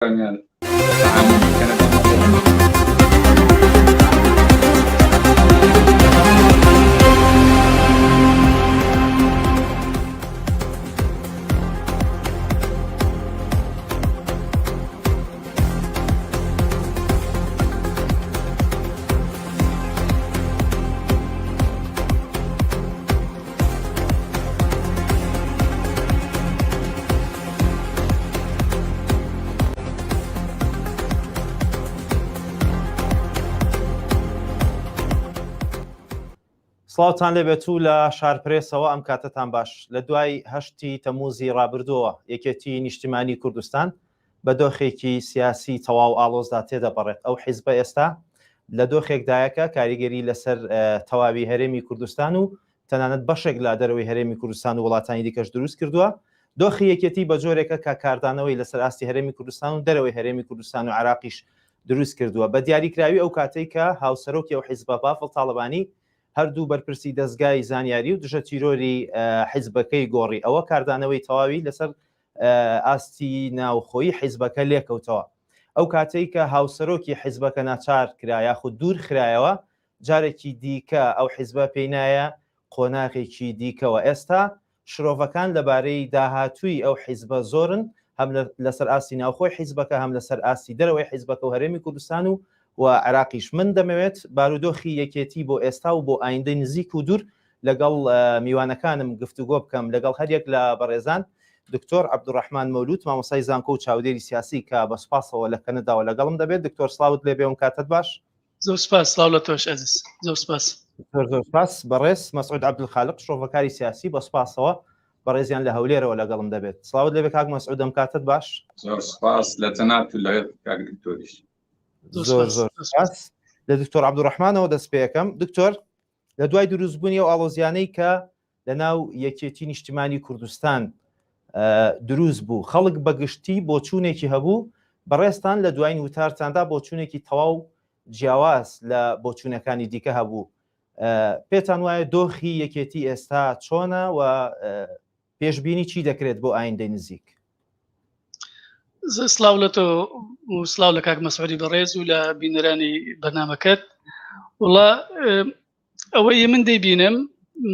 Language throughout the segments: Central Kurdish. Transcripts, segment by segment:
ڕەنگە سڵاوتان لێبێت و لە شارپرێسەوە ئەم کاتەتان باش لە دوای هەشتی تەموزی ڕابردووەوە یەکێتی نیشتیمانی کوردستان بە دۆخێکی سیاسی تەواو ئاڵۆزدا تێدەپەڕێت ئەو حیزبە ئێستا لە دۆخێکدایەکە کاریگەری لەسەر تەواوی هەرێمی کوردستان و تەنانەت بەشێک لە دەرەوەی هەرێمی کوردستان و وڵاتانی دیکەش دروست کردووە. دۆخی یەکێتی بە جۆرێکە کە کاردانەوەی لەسەر ئاستی هەرێمی کوردستان و دەرەوەی هەرێمی کوردستان و عێراقیش دروست کردووە. بە دیاریکراوی ئەو کاتەی کە هاوسەرۆکی ئەو حیزبە بافڵ تاڵەبانی هەردوو بەرپرسی دەزگای زانیاری و دژە تیرۆری حیزبەکەی گۆڕی ئەوە کاردانەوەی تەواوی لەسەر ئاستی ناوخۆیی حیزبەکە لێکەوتەوە. ئەو کاتەی کە هاوسەرۆکی حیزبەکە ناچار کرا یاخود دوور خرایەوە جارێکی دیکە ئەو حیزبە پێی نایە قۆناغێکی دیکەوە. ئێستا شرۆڤەکان لەبارەی داهاتووی ئەو حیزبە زۆرن، هەم لەسەر ئاستی ناوخۆی حیزبەکە، هەم لەسەر ئاستی دەرەوەی حیزبەکە و هەرێمی کوردستان و و عێراقیش. من دەمەوێت بارودۆخی یەکێتی بۆ ئێستا و بۆ ئایندەی نزیک و دوور لەگەڵ میوانەکانم گفتوگۆ بکەم، لەگەڵ هەریەک لە بەڕێزان دکتۆر عەبدولڕەحمان مەولود، مامۆستای زانکۆ و چاودێری سیاسی کە بە سوپاسەوە لە کەنەداوە لەگەڵم دەبێت. دکتۆر سڵاوت لێبێ و کاتت باش. زۆر سپاس سڵاو لە تۆش ئەزیز زۆر سپاس زۆر زۆر سپاس بەڕێز مەسعود عەبدولخالق شرۆڤەکاری سیاسی بە سپاسەوە بەڕێزیان لە هەولێرەوە لەگەڵم دەبێت سڵاوت لێبێ کاک مەسعود ئەم کاتت باش زۆر سپاس لە جەنابت و لە کاک دکتۆریش زۆر زۆر سپاس لە دکتۆر عەبدولڕەحمانەوە دەست پێ ئەکەم دکتۆر لە دوای دروستبوونی ئەو ئاڵۆزیانەی کە لە ناو یەکێتی نیشتیمانی کوردستان دروست بوو خەڵک بەگشتی بۆچوونێکی هەبوو بەڕێزتان لە دوایین وتارتاندا بۆچوونێکی تەواو جیاواز لە بۆچوونەکانی دیکە هەبوو پێتان وایە دۆخی یەکێتی ئێستا چۆنە و پێشبینی چی دەکرێت بۆ ئایندەی نزیک؟ سلااو لە تۆ و سلااو لە کاک مەسعودی بەڕێز و لە بینەرانی بەرنمەکەت وڵا ئەوەی من دەیبینم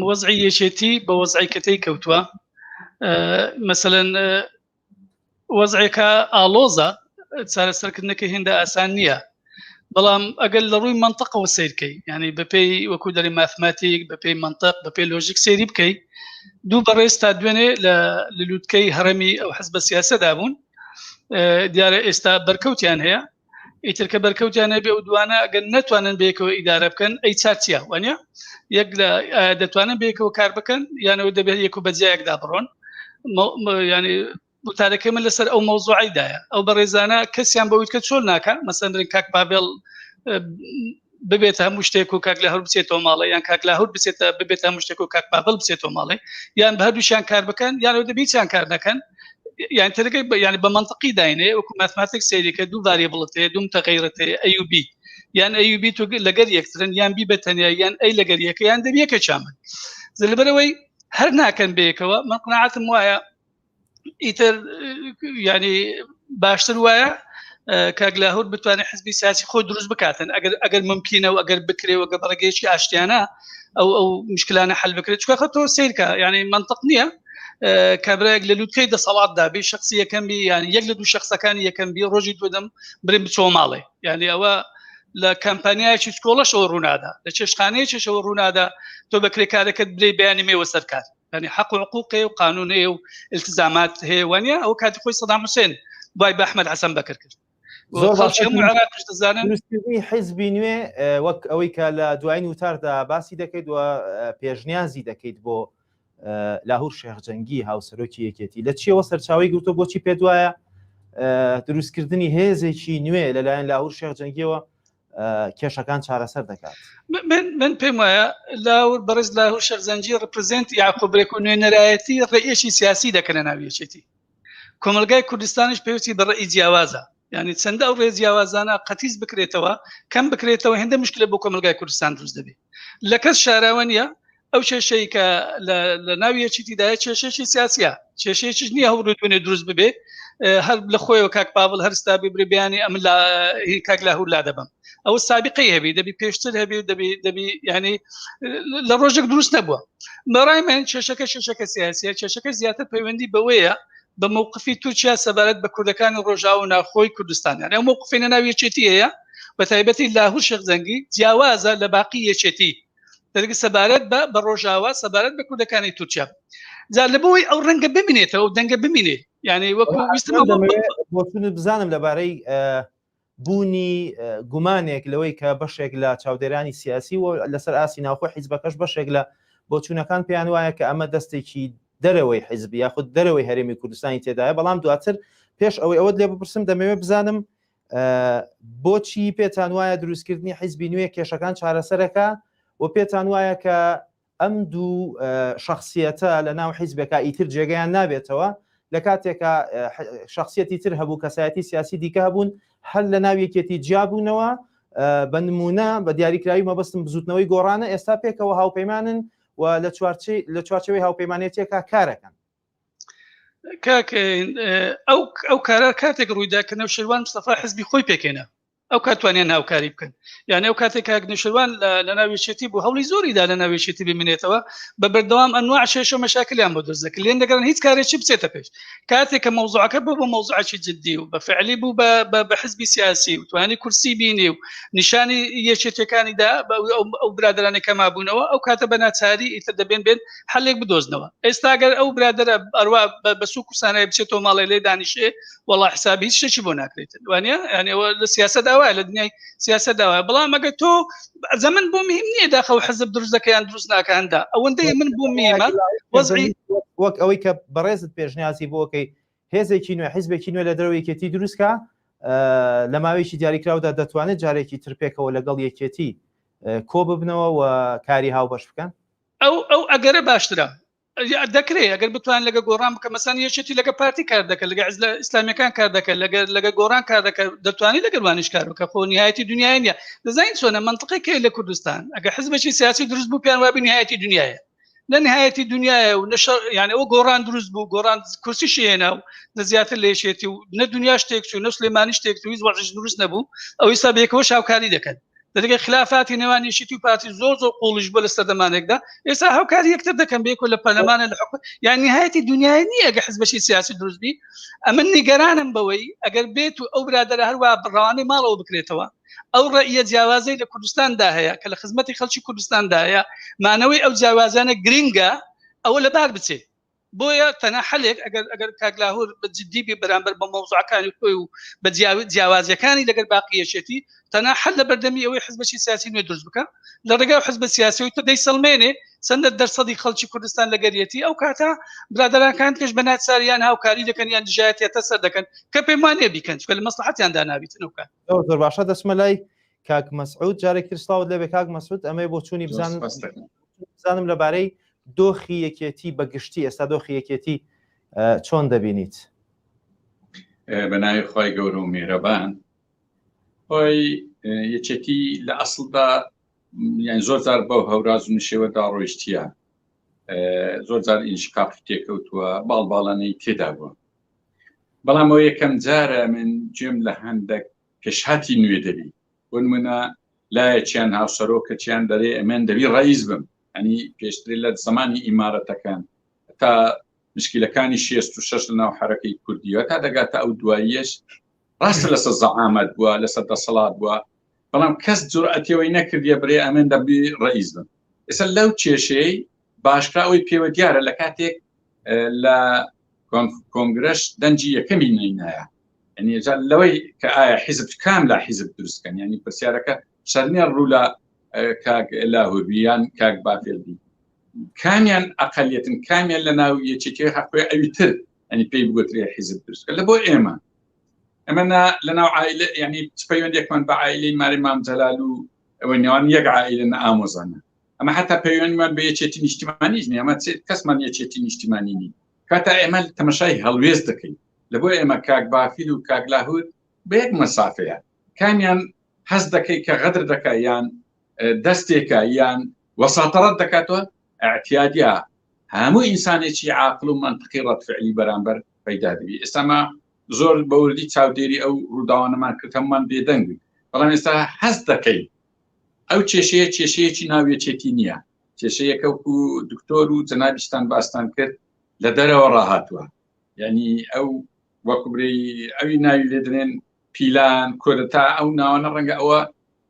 وەزعی یەکێتی بە وەزعی کەتەی کەوتووە مەسەەن وەزعێکە ئاڵۆزە چارەسەرکردنەکە هێندە ئاسان نییە بەڵام ئەگەر لە ڕووی منطقەوە سیرکەی ینی بەپێی وەکو دەری مافماتیک بەپێی منطق بەپێی لۆژیک سەیری بکەی دوو بەڕێز تا دوێنێ لە لوتکەی هەڕەمی ئەو حزبە سیاسەدا بوون دیارە ئێستا بەرکەوتیان هەیە ئیتر کە بەرکەوتیان هەبێ و دوانە ئەگەر نەتوانن بەیەکەوە ئیدارە بکەن ئەی چارچیە وانە یەک لە دەتوانن بەیەکەوە کار بکەن یانەوە دەبێت یەک و بەجیایەکدا بڕۆن ینی وتارەکەی من لەسەر ئەو مەوزوعیدایە ئەو بەڕێزانە کەسیان بەویت کە چۆن ناکە مەسەن برین کاک پاڤێڵ ببێتە هەموو شتێک و کاک لاهور بچێتەوە ماڵێ یان کاک لاهور بچێتە ببێتە هەموو شتێک و کاک پاڤڵ بچێتەوە ماڵێ یان بە هەردووشیان کار بکەن یان ئەو دەبی هیچیان کار نەکەن یان تەرەکەی یان بە مەنتقی داینێ وەکو mathematic سەیری کە دوو variable ت هەیە دوو متغیرت هەیە A و B یان A و B تۆ لەگەر یەکترن یان B بە تەنیا یان A لەگەر یەکە یان دەبی یەکێکیان بن لەبەرئەوەی هەر ناکەن بەیەکەوە من قناعەتم وایە ئیتر ینی باشتر وایە کاک لاهور بتوانێت حزبی سیاسی خۆی دروست بکاتن ئەگەر ئەگەر ممکنە و ئەگەر بکرێ وەگە بەڕێگەیەکی ئاشتیانە ئەو ئەو مشکلانە حل بکرێت چکە خە تۆ سیرکە یعنی منطق نییە کابراەک لە لوتکەی دەسەڵاتدا بێ شخصی یەکەم بی یان یەک لە دوو شخصەکانی یەکەم بی ڕۆژی دوودەم برێن بچۆ ماڵێ یعنی ئەوە لە کەمپانیایکی چکۆڵەشەوە ڕوونادا لە چێشخانەیەکیشەوە ڕوونادا تۆ بە کرێکارەکەت برێ بەیانی مێوە سەرکار یعنی حەق و حقوق هەیە و قانون هەیە و التزامات هەیە وانە ئەو کاتی خۆی سەدام حوسێن دوای بە ئەحمەد حەسەن بەکر کرد زۆر باشە عێراقیش دەزانن دروستکردنی حیزبی نوێ وەک ئەوەی کە لە دوایین وتاردا باسی دەکەیت و پێشنیازی دەکەیت بۆ لاهور شێخ جەنگی هاوسەرۆکی یەکێتی لە چیەوە سەرچاوی گرتووە بۆچی پێ دوایە دروستکردنی هێزێکی نوێ لەلایەن لاهور شێخ جەنگیەوە کێشەکان چارەسەر دەکات. من من پێم وایە لاور بەڕێز لاهور شێخ جەنگی represent یاخۆ برێک و نوێنەرایەتی ڕێیەکی سیاسی دەکەنە ناو یەکێتی کۆمەلگای کوردستانیش پێویستی بە ڕێی جیاوازە یعنی چەندە ئەو ڕێ جیاوازانە قەتیس بکرێتەوە کەم بکرێتەوە هێندە مشکلە بۆ کۆمەلگای کوردستان دروست دەبێت لە کەس شاراوە نییە ئەو کێشەی کە لە ناو یەکێتیدایە کێشەیەکی سیاسیە کێشەیەکیش نییە هەوڵ دوێنێ دروست ببێ. هەر لە خۆیەوە کاک پاڤڵ هەر ستابی بری بیانی ئەم لا کاک لاهور لا دەبم ئەوە سابقەی هەبی دەبی پێشتر هەبی دەبی دەبی ینی لە ڕۆژێک دروست نەبووە بەڕای من کێشەکە کێشەکە سیاسیە کێشەکە زیاتر پەیوەندی بەوەیە بە مووقفی تورکیا سەبارەت بە کوردەکانی ڕۆژاو و ناخۆی کوردستان یان ئەو مووقفی لە ناو یەکێتی هەیە بە تایبەتی لاهور شێخ جەنگی جیاوازە لە باقی یەکێتی دەرگی سەبارەت بە بە ڕۆژاوا سەبارەت بە کوردەکانی تورکیا جا لە بۆی ئەو ڕەنگە بمینێتەوە ئەو دەنگە بمینێ یعنی وەکو ویستم بۆچونت بزانم لەبارەی بوونی گومانێک لەوەی کە بەشێک لە چاودێرانی سیاسی و لەسەر ئاستی ناوخۆی حیزبەکەش بەشێک لە بۆچوونەکان پێیان وایە کە ئەمە دەستێکی دەرەوەی حیزب یاخود دەرەوەی هەرێمی کوردستانی تێدایە بەڵام دواتر پێش ئەوەی ئەوەت لێ بپرسم دەمەوێت بزانم بۆچی پێتان وایە دروستکردنی حیزبی نوێ کێشەکان چارەسەرەکە و پێتان وایە کە ئەم دوو شخصیەتە لە ناو حیزبێکا ئیتر جێگەیان نابێتەوە لە کاتێکا شخصیەتی تر هەبوو کەسایەتی سیاسی دیکە هەبوون هەر لە ناو یەکێتی جیابوونەوە بە نمونە بە دیاریکراوی مەبەستم بزوتنەوەی گۆڕانە ئێستا پێکەوە هاوپەیمانن و لە چوارچێ لە چوارچەوەی هاوپەیمانێتێکا کارەکەن. کاک ئەو ئەو کارە کاتێک ڕوویدا کە نەوشێروان مستەفا حزبی خۆی پێکێنا ئەو کات توانیان هاوکاری بکەن یعنی ئەو کاتێک کاک نەوشێروان لە ناو یەکێتی بوو هەوڵی زۆری دا لە ناو یەکێتی بمێنێتەوە بە بەردەوام ئەنواع شێشە مەشاکلیان بۆ دروست دەکرد لێن دەگەڕن هیچ کارێکی بچێتە پێش کاتێک کە مەوزوعەکە بوو بە مەوزوعێکی جدی و بە فعلی بوو بە بە حزبی سیاسی و توانی کورسی بینی و نیشانی یەکێتیەکانی دا ئەو برادرانی کە مابوونەوە ئەو کاتە بە ناچاری ئیتر دەبێن بێن حلێک بدۆزنەوە ئێستا گەر ئەو برادرە ئەروا بە سوک و سانای بچێتەوە ماڵێ لێ دانیشێ وەڵا حسابی هیچ شتێکی بۆ ناکرێت وانە یعنی ئەوە لە سیاسەت ئاوایە لە دنیای سیاسەت ئاوایە بەڵام ئەگەر تۆ زەمن بۆ مهم نییە داخە و حزب دروست دەکەیان دروست ناکەندا ئەوەندەی من بۆ مهمە وەزعی وەک ئەوەی کە بەڕێزت پێشنیازی بۆکەی هێزێکی نوێ حیزبێکی نوێ لە دەرەوە یەکێتی دروستکە لە ماوەیەکی دیاریکراودا دەتوانێت جارێکی تر پێکەوە لەگەڵ یەکێتی کۆ ببنەوە و کاری هاوبەش بکەن ئەو ئەو ئەگەرە باشترە دەکرێت ئەگەر بتوان لەگە گۆڕان بکە مەسان یەکێتی لەگە پارتی کار دەکە لەگە عزلە ئیسلامیەکان کار دەکە لەگە لەگە گۆڕان کار دەکە دەتوانانی لەگەر وانیش کار بکە خۆ نهایەتی دنیای نیە دەزانین چۆنە منطقێک لە کوردستان ئەگە حزبێکی سیاسی دروست بوو پێیان وابی نهایەتی دنیاە نە نهایەتی دنیاە و نە یعنی ئەو گۆڕان دروست بوو گۆڕان کورسی شێنا و نە زیاتر لە یەکێتی و نە دنیا شتێک چوو نە سلێمانی شتێک چوو هیچ وەزعیش دروست نەبوو ئەو ئێستا بەیەکەوە هاوکاری دەکەن دەگەی خلافاتی نێوان یەکێتی و پارتی زۆر زۆر قوڵیش بووە لە سەردەمانێکدا ئێستا هاوکاری یەکتر دەکەن بەیەکەوە لە پەرلەمانە لە حکومەت یان نهایەتی دنیای نییە ئەگە حزبەشی سیاسی دروست بی ئەمن نیگەرانم بەوەی ئەگەر بێت و ئەو برادەرە هەروە ڕەوانەی ماڵەوە بکرێتەوە ئەو ڕەئیە جیاوازەی لە کوردستاندا هەیە کە لە خزمەتی خەڵکی کوردستاندا هەیە مانەوەی ئەو جیاوازانە گرنگە ئەوە لەبار بچێت بۆیە تەنها حەلێک ئەگەر ئەگەر کاک لاهور بە جدی بێ بەرامبەر بە مەوزوعەکانی خۆی و بە جیاوازیەکانی لەگەر باقی یەکێتی تەنها حەل لە بەردەمی ئەوەی حزبێکی سیاسی نوێ دروست بکە لە ڕێگای حزب سیاسی و دەیسەلمێنێ چەندە دەرسەدی خەڵکی کوردستان لەگەریەتی ئەو کاتە برادەرانکان کەش بە ناچاریان هاوکاری دەکەن یان دژایەتیەتە سەر دەکەن کە پێم وانە بیکەن چونکە لە مەسڵەحەتیاندا نابیتن ئەو کات زۆر باشە دەچمە لای کاک مەسعود جارێک تر سڵاوت لێبێ کاک مەسعود ئەمەی بۆ چوونی بزانم بزانم لەبارەی دۆخی یەکێتی بە گشتی ئێستا دۆخی یەکێتی چۆن دەبینیت؟ بە ناوی خی گەورە و میێرەبان خۆی یەکێتی لە ئەسڵدا یان زۆر جار بەو هەوراز و نشێوەدا ڕۆیشتیە زۆر جار ئینشقاقی تێکەوتووە باڵ باڵانەی تێدا بووە بەڵام ئەو یەکەم جارە من گوێم لە هەندێک پێشهاتی نوێ دەبی بۆ نمونە لایەکیان هاوسەرۆکەکیان دەرێ ئەمێن دەبی ڕئیس بم ئەنی پێشتری لە زمانی ئیمارەتەکان تا مشکلەکانی 66 لە ناو حرەکەی کوردیەوە تا دەگاتە ئەو دواییەش ڕاستە لەسەر زەعامەت بووە لەسەر دەسەڵات بووە بەڵام کەس جورئەتیەوەی نەکردیە برێ ئەمێن دەبی ڕئیس بم ئێستا لەو کێشەی باشکرا ئەوەی پێوە دیارە لە کاتێک لە کۆنگرەش دەنجی یەکەمی نینایە یعنی لەوەی کە ئایا حیزب کام لا حیزب دروستکەن ینی پرسیارەکە شەرنیە ڕوو لە کاک لاهوربیان کاک بافێلبی کامیان ئەقلیەتن کامیان لە ناو یەکێتی حەقوێ ئەوی تر ئەنی پێی بگوترێ حیزب دروستکە لە بۆ ئێمە ئەمە لە ناو عیلە ینی چ پەیوەندێکمان بە عیلەی ماری مام جەلال و ئەوەی نێوان یەک عیلە نە ئامۆزانە ئەمە حتا پەیوەندیمان بە یەکێتی نیشتیمانیش نیە ئەمە کەسمان یەکێتی نیشتیمانی نی کاتا ئێمە تەمەشای هەڵوێست دەکەین لە بۆ ئێمە کاک بافیل و کاک لاهور بە یەک مەسافەیە کامیان هەست دەکەی کە غەدر دەکا یان دەستێکە یان وەساتەڕەت دەکاتەوە اعتیادە هەموو ئینسانێکی عاقل و منطقی ڕەت فعلی بەرامبەر پەیدا دەبی ئێستاما. زۆر بەوردی چاودێری ئەو ڕووداوانەمان کرد هەمومان بێدەنگ بووین بەڵام ئێستا هەست دەکەین ئەو کێشەیە کێشەیەکی ناو یەکێتی نییە کێشەیەکە وەکو دکتۆر و جەنابیشتان باستان کرد لە دەرەوە ڕاهاتووە یعنی ئەو وەکو برێ ئەوی ناوی لێدرێن پیلان کۆدەتا ئەو ناوانە ڕەنگە ئەوە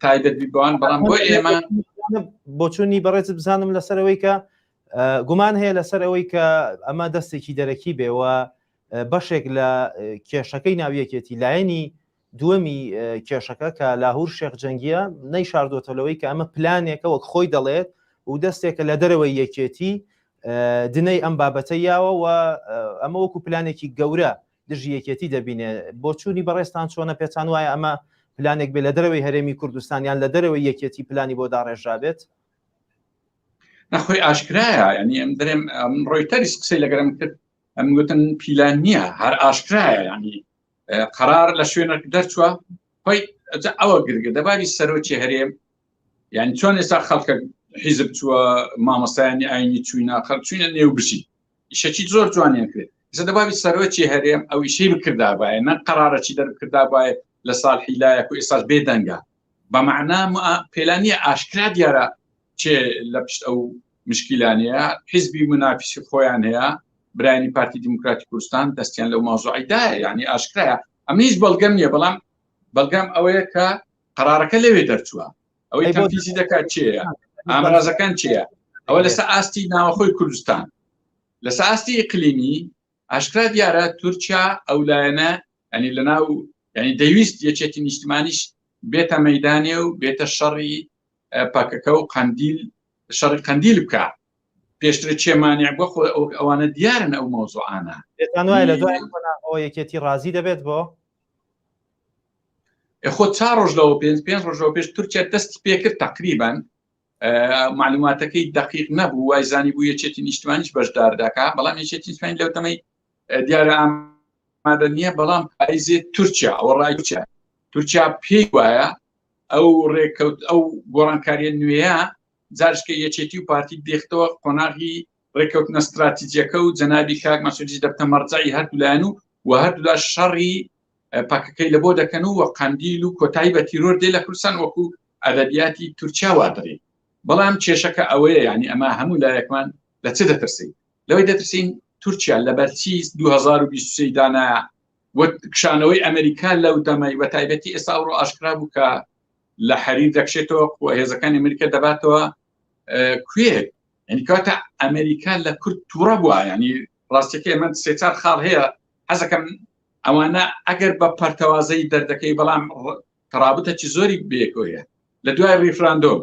تایبەت بی بەوان بەڵام بۆ ئێمە بۆچوونی بەڕێز بزانم لەسەر ئەوەی کە گومان هەیە لەسەر ئەوەی کە ئەمە دەستێکی دەرەکی بێ و بەشێک لە کێشەکەی ناو یەکێتی لایەنی دووەمی کێشەکە کە لاهور شێخ جەنگیە نەیشاردۆتەوە لەوەی کە ئەمە پلانێکە وەک خۆی دەڵێت و دەستێکە لە دەرەوەی یەکێتی دنەی ئەم بابەتە یاوە و ئەمە وەکو پلانێکی گەورە دژی یەکێتی دەبینێ بۆچوونی بەڕێزتان چۆنە پێتان وایە ئەمە پلانێک بێ لە دەرەوەی هەرێمی کوردستان یان لە دەرەوەی یەکێتی پلانی بۆ داڕێژرابێت؟ نەخۆی ئاشکرایە ینی ئەم درێم ئەم ڕۆیتەریس قسەی لەگەرم کرد ئەم گوتن پیلان نییە هەر ئاشکرایە ینی قرار لە شوێنێک دەرچووە خۆی ئەوە گرگە دەباری سەرۆکی هەرێم یعنی چۆن ئێستا خەڵکە حیزب چووە مامۆستایانی ئاینی چوینە خەڵک چوینە نێو بژی ئیشەکی زۆر جوانیان کرد ئێستا دەبابی سەرۆکی هەرێم ئەو ئیشەی بکردابایە نە قەرارەکی دەربکردابایە لە ساڵحی لایەک و ئێستاش بێدەنگە بە مەعنا پێلانیە ئاشکرا دیارە چێ لە پشت ئەو مشکیلانەیە حیزبی منافسی خۆیان هەیە برایانی پارتی دیموکراتی کوردستان دەستیان لەو ماوزوعیدایە یعنی ئاشکرایە ئەم هیچ بەڵگەم نییە بەڵام بەڵگەم ئەوەیە کە قەرارەکە لەوێ دەرچووە ئەوەی تەنفیزی دەکات چێە ئامرازەکان چیە ئەوە لەسەر ئاستی ناوەخۆی کوردستان لەسەر ئاستی ئیقلیمی ئاشکرا دیارە تورکیا ئەو لایەنە ینی لەناو ینی دەویست یەکێتی نیشتمانیش بێتە مەدانێ و بێتە شەڕی پەکەکە و قەندیل شەڕی قەندیل بکە پێشتر چێمانیع بۆ خۆ ئەوانە دیارن ئەو مەوزوعانە پێتان وایە لە دوای ئەوە یەکێتی ڕازی دەبێت بۆ خۆ چا ڕۆژ لەوە پێنج پێنج ڕۆژەوە پێش تورکیا دەستی پێکرد تقریبان معلوماتەکەی دقیق نەبوو وای زانی بوو یەکێتی نیشتمانیش بەشدار دەکا بەڵام یەکێتی نیشتمانی لەو دەمەی دیارە ئامادە نییە بەڵام ئایزێ تورکیا ئەوە ڕای تورکیا تورکیا پێی وایە ئەو ڕێکەوت ئەو گۆڕانکاریە نوێیە جارشکە یەکێتی و پارتی دێختەوە قۆناغی ڕێککەوتنە ستراتیجیەکە و جەنابی کاک مەسعودیش دەبتە مەرجەعی هەردوو لایەن و و هەردوولا شەڕی پەکەکەی لە بۆ دەکەن و وە قەندیل و کۆتایی بە تیرۆر دێ لە کوردستان وەکو ئەدەبیاتی تورکیا وا دەڵێ بەڵام کێشەکە ئەوەیە یعنی ئەمە هەموو لایەکمان لە چ دەترسین لەوەی دەترسین تورکیا لەبەرچی 2023 دانایە و کشانەوەی ئەمریکا لەو دەمەی بە تایبەتی ئێستا ئەوڕۆ ئاشکرا بوو کە لە حەریر دەکشێتەوە و هێزەکانی ئەمریکا دەباتەوە کوێ یعنی کاتە ئەمریکا لە کورد تووڕە بووە ینی ڕاستەکەی ئەمە سێ چار خاڵ هەیە حەزەکەم ئەوانە ئەگەر بە پەرتەوازەی دەردەکەی بەڵام تەرابوتەکی زۆری بێکۆیە لە دوای ڕیفراندۆم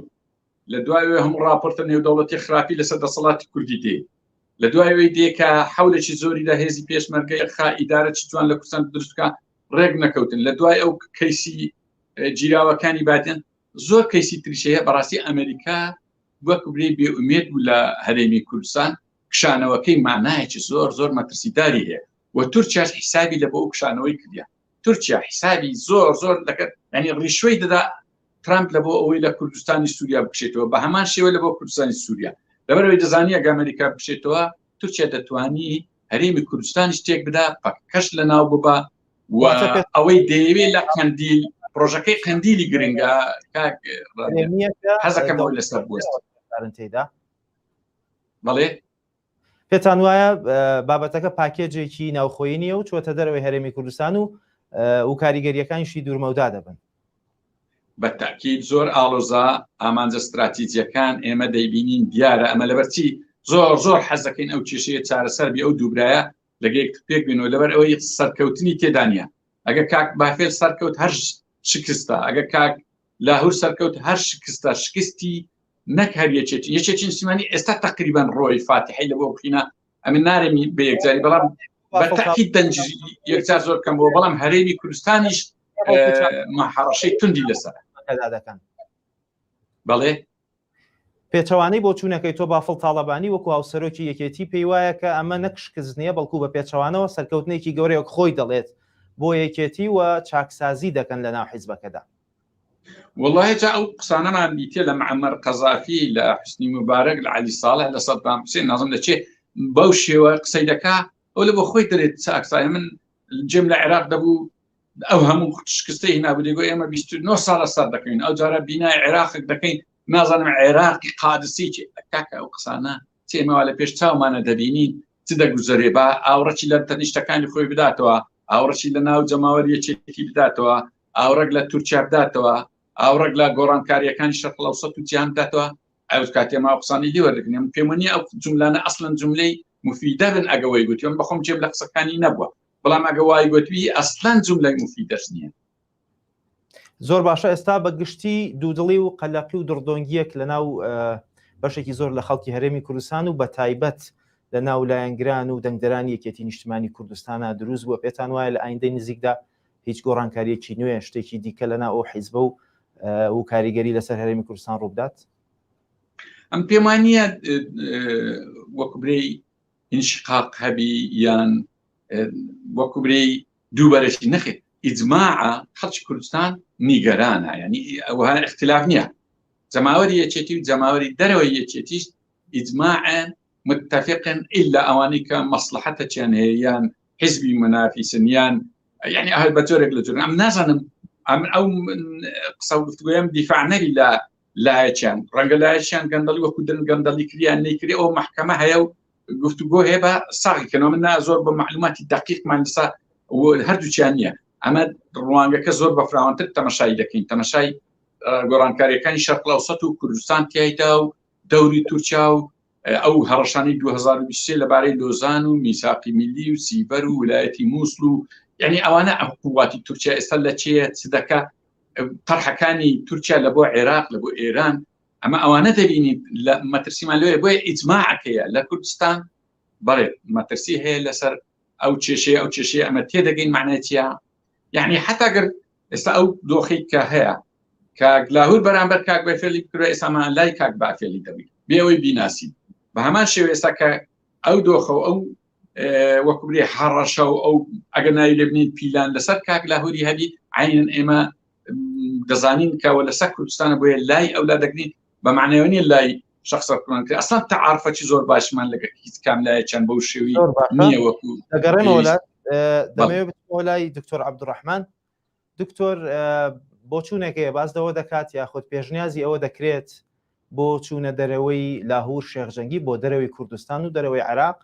لە دوای هەموو راپۆرتە نێودەوڵەتی خراپی لەسەر دەسەڵاتی کوردی دێ لە دوای ئەوەی دێ کە حولێکی زۆری لە هێزی پێشمەرگەی خا ئیدارە چ جوان لە کوردستان دروست بکە ڕێک نەکەوتن لە دوای ئەو کەیسی گیراوەکانی بادێن زۆر کەیسی تریش هەیە بەڕاستی ئەمریکا وەک برێ بێ ئومێد بوو لە هەرێمی کوردستان کشانەوەکەی مانایەکی زۆر زۆر مەترسیداری هەیە و تورکیاش حیسابی لە بۆ ئەو کشانەوەی کردە تورکیا حیسابی زۆر زۆر دەکرد ینی ڕیشوەی دەدا ترامپ لە بۆ ئەوەی لە کوردستانی سووریا بکشێتەوە بە هەمان شێوە لە بۆ کوردستانی سووریا لەبەرەوەی دەزانی ئەگە ئەمریکا بکشێتەوە تورکیا دەتوانی هەرێمی کوردستانیش تێک بدا پەکەکەش لە ناو ببا و ئەوەی دەیەوێت لە قەندیل پرۆژەکەی قەندیلی گرنگە حەزەکەم ئەوەی لەسەر بوەست تێدا بەڵێ پێتان وایە بابەتەکە پاکێجێکی ناوخۆیی نییە و چوەتە دەرەوەی هەرێمی کوردستان و و کاریگەریەکانیشی دوورمەودا دەبن بە تاکیید زۆر ئاڵۆزە ئامانجە ستراتیجیەکان ئێمە دەیبینین دیارە ئەمە لەبەرچی زۆر زۆر حەزەکەین ئەو کێشەیە چارەسەر بی ئەو دووبرایە لەگەیەک پێک بێنەوە لەبەر ئەوەی سەرکەوتنی تێدا نییە ئەگە کاک بافێل سەرکەوت هەر شکستە ئەگە کاک لاهور سەرکەوت هەر شکستە شکستی نەک هەر یەکێتی یەکێتی نیشتیمانی ئێستا تقریبان ڕۆی فاتحی لە بۆ بخینە ئەمن نارێمی بە یەکجاری بەڵام بە تاکید دەنجی یەکجار زۆر کەم بووە بەڵام هەرێمی کوردستانیش هەڕەشەی توندی لەسەر دەکەن بەڵێ پێچەوانەی بۆچوونەکەی تۆ بافڵ تاڵەبانی وەکو هاوسەرۆکی یەکێتی پێی وایە کە ئەمە نەک شکست نییە بەڵکو بە پێچەوانەوە سەرکەوتنێکی گەورەیە وەک خۆی دەڵێت بۆ یەکێتی و چاکسازی دەکەن لەناو حیزبەکەدا. وەڵاهی جا ئەو قسانەمان دیتێ لە معەمەر قەزافی لە حوسنی موبارەک لە عەلی ساڵح لە سەدام حوسێن نازم لە چێ بەو شێوە قسەی دەکا ئەو لە بۆ خۆی دەرێت چاکسازی من جێم لە عێراق دەبوو ئەو هەموو شکستەی هێنابوو دەگۆ ئێمە 29 ساڵە سەر دەکەین ئەو جارە بینای عێراقێک دەکەین نازانم عێراقی قادسی چی کاکە ئەو قسانە چ ئێمەوە لە پێش چاومانە دەبینین چ دەگوزەرێ با ئاوڕەکی لە تەنیشتەکانی خۆی بداتەوە ئاوڕەکی لە ناو جەماوەر یەکێتی بداتەوە ئاوڕێک لە تورکیا بداتەوە ئاوڕێک لە گۆڕانکاریەکانی شەرق ئەوسەت و جیهان بداتەوە ئەو کاتێ ما قسانی لێ وەردەگرن من پێم نییە ئەو جملانە ئەسڵەن جملەی مفیدە بن ئەگە وای گوتی من بەخۆم جێم لە قسەکانی نەبووە بەڵام ئەگە وای گوتوی ئەسڵەن جملەی مفیدەش نییە. زۆر باشە ئێستا بە گشتی دوودڵی و قەلەقی و دڕدۆنگیەک لە ناو بەشێکی زۆر لە خەڵکی هەرێمی کوردستان و بە تایبەت لە ناو لایەنگران و دەنگدەرانی یەکێتی نیشتمانی کوردستانە دروست بووە پێتان وایە لە ئایندەی نزیکدا هیچ گۆڕانکاریەکی نوێ شتێکی دیکە لە ناو ئەو حیزبە و و کاریگەری لەسەر هەرێمی کوردستان ڕووبدات؟ ئەم پێم نییە وەکو برێی انشقاق هەبی یان وەکو برێی دووبەرەکی نەخێت ئیجماعە خەڵکی کوردستان نیگەرانە ینی ئەوها اختلاف نییە جەماوەری یەکێتی و جەماوەری دەرەوەی یەکێتیش ئیجماعن متفقن ئللا ئەوانەی کە مەسلحەتەکیان هەیە یان حزبی منافیسن یان یعنی ئەهل بە جۆرێک لە جۆرە ئەم نازانم ئەم ئەو قسە و گفتوگۆیەم دیفاع نەبی لە لایەکیان ڕەنگە لایەکیان گەندەڵی وەکو دن گەندەڵی کریان نەیکرێ ئەو محکەمە هەیە و گفتوگۆ هەیە بە ساغی کەنەوە من نا زۆر بە معلوماتی دقیقمان لەسا هەردووچیان نییە ئەمە ڕوانگەکە زۆر بە فراوانتر تەمەشای دەکەین تەمەشای گۆڕانکاریەکانی شەرق ئەوسەت و کوردستان تیایدا و دەوری تورکیا و ئەو هەڕەشانەی 2023 لەبارەی لۆزان و میساقی میلی و سیبەر و ولایەتی مووسڵ و یعنی ئەوانە ئەو قوواتی تورکیا ئێستا لە چێە چ دەکا تەرحەکانی تورکیا لە بۆ عێراق لە بۆ ئێران ئەمە ئەوانە دەبینی لە مەترسیمان لێ بۆیە ئیجماعەکەیە لە کوردستان بەڵێ مەترسی هەیە لەسەر ئەو کێشەیە ئەو کێشەیە ئەمە تێدەگەین معنای چیە یعنی حتا گەر ئێستا ئەو دۆخی کە هەیە کاک لاهور بەرامبەر کاک بەفێلی بکرێ ئێستامان لای کاک بافێلی دەبی بێ ئەوەی بیناسی بە هەمان شێوە ئێستا کە ئەو دۆخە و ئەو وەکو بلێ هەڕەشە و ئەو ئەگەر ناوی لێ بنین پیلان لەسەر کاک لاهوری هەبی عینەن ئێمە دەزانین کەەوە لەسەر کوردستانە بۆیە لای ئەولا دەگرین بە معنەوە نیە لای شخصە بکەن کە ئەسڵەن تەعارفەکی زۆر باشمان لەگەڵ هیچ کام لایە چەند بەو شێوی نییە وەکو دەگەڕێمەوە دەمەوێت بچمەوە لای دکتۆر عەبدوڕەحمان دکتۆر بۆچوونێک هەیە باس لەوە دەکات یاخود پێشنیازی ئەوە دەکرێت بۆ چوونە دەرەوەی لاهور شێخ جەنگی بۆ دەرەوەی کوردستان و دەرەوەی عێراق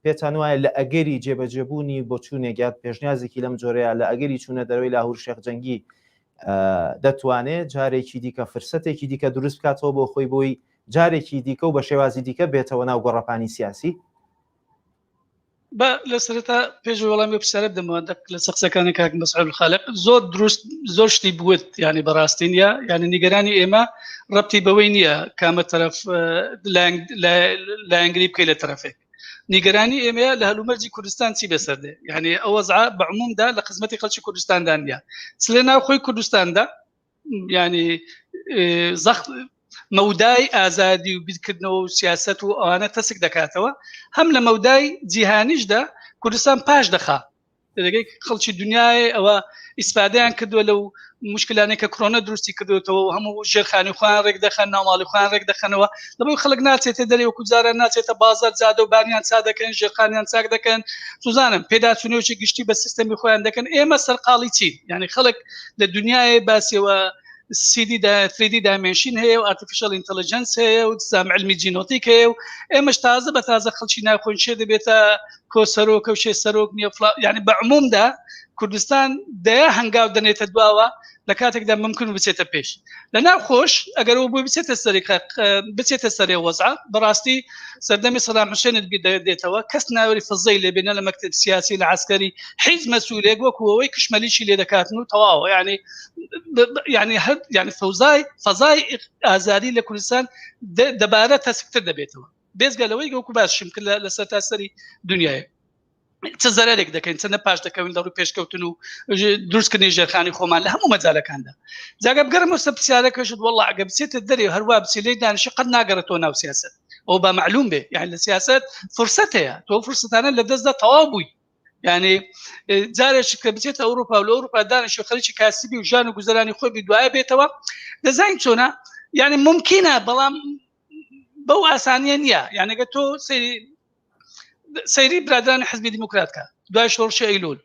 پێتان وایە لە ئەگەری جێبەجێبوونی بۆچوونێک یان پێشنیازێکی لەم جۆرەیە لە ئەگەری چوونە دەرەوەی لاهور شێخ جەنگی دەتوانێت جارێکی دیکە فرسەتێکی دیکە دروست بکاتەوە بۆ خۆی بۆی جارێکی دیکە و بە شێوازی دیکە بێتەوە ناو گۆڕەپانی سیاسی؟ با لە سەرەتا پێش وەڵامی پرسیارە بدەمەوە دەق لە قسەکانی کاک مەسعود خالق زۆر دروست زۆر شتی بوت یعنی بەڕاستی نییە یعنی نیگەرانی ئێمە ڕەتی بەوەی نییە کامە تەرەف لایەنگری بکەی لە تەرەفێک نیگەرانی ئێمەیە لە هەلومەرجی کوردستان چی بەسەر دێ یعنی ئەو وەزعە بە عمومدا لە خزمەتی خەڵکی کوردستاندا نییە چ لە ناوخۆی کوردستاندا ینی زەخت مەودای ئازادی و بیرکردنەوە و سیاست و ئەوانە تەسک دەکاتەوە هەم لە مەودای جیهانیشدا کوردستان پاش دەخا دەگەی خەڵکی دنیای ئەوە ئیسفادەیان کردووە لەو مشکلانەی کە کرۆنە دروستی کردوێتەوە و هەموو ژێرخانی خۆیان ڕێک دەخەن ناوماڵی خۆیان ڕێک دەخەنەوە لەبەر خەڵک ناچێتە دەرێ وەکو جاران ناچێتە بازار جادە و بانیان چا دەکەن ژێرخانیان چاک دەکەن سوزانم پێداچوونەوەی گشتی بە سیستەمی خۆیان دەکەن ئێمە سەرقاڵی چین یعنی خەڵک لە دنیای باسیەوە سیدی دا 3D dimension هەیە و artificial intelligence هەیە و زام علمی جینۆتیک هەیە و ئێمەش تازە بە تازە خەڵکی ناخۆین شێ دەبێتە کۆ سەرۆکە و شێ سەرۆک نییە فلا یعنی بە عمومدا کوردستان دەیە هەنگاو دەنێتە دواوە لە کاتێکدا ممکن بچێتە پێش لە ناو خۆش ئەگەر ئەو بۆی بچێتە سەری بچێتە سەرێ وەزع بەڕاستی سەردەمی سەدام حوسێنت بیر دێتەوە کەس ناوری فزەی لێ بێنە لە مەکتب سیاسی لە عسکەری حیز مەسوولێک وەکو ئەوەی کشمەلیشی لێ دەکاتن و تەواوە یعنی یعنی هەر یعنی فەوزای فەزای ئازادی لە کوردستان دەبارە تەسکتر دەبێتەوە بێزگە لەوەی وەکو باشیم کرد لە سەرتاسەری دنیای چ زەرێک دەکەین چەندە پاش دەکەوین لە ڕووی پێشکەوتن و دروستکردنی ژێرخانی خۆمان لە هەموو مەجالەکاندا جاگە بگەڕمەوە سەر پرسیارەکەشت وەڵا ئەگە بچێتە دەرێ هەروە بچێ لێی دانیشی قەت ناگەڕێتەوە ناو سیاسەت ئەو با معلوم بێ یعنی لە سیاسەت فرسەت هەیە تۆ فرسەتانە لە دەستدا تەواو بووی یعنی جارێک کە بچێتە ئەوروپا و لە ئەوروپا دانیشی و خەریکی کاسبی و ژیان و گوزەرانی خۆی بی دوایە بێتەوە دەزانین چۆنە یعنی ممکنە بەڵام بەو ئاسانیە نییە یعنی گە تۆ سەیری سەیری برادرانی حزبی دیموکرات کە دوای شۆڕشی ئەیلول.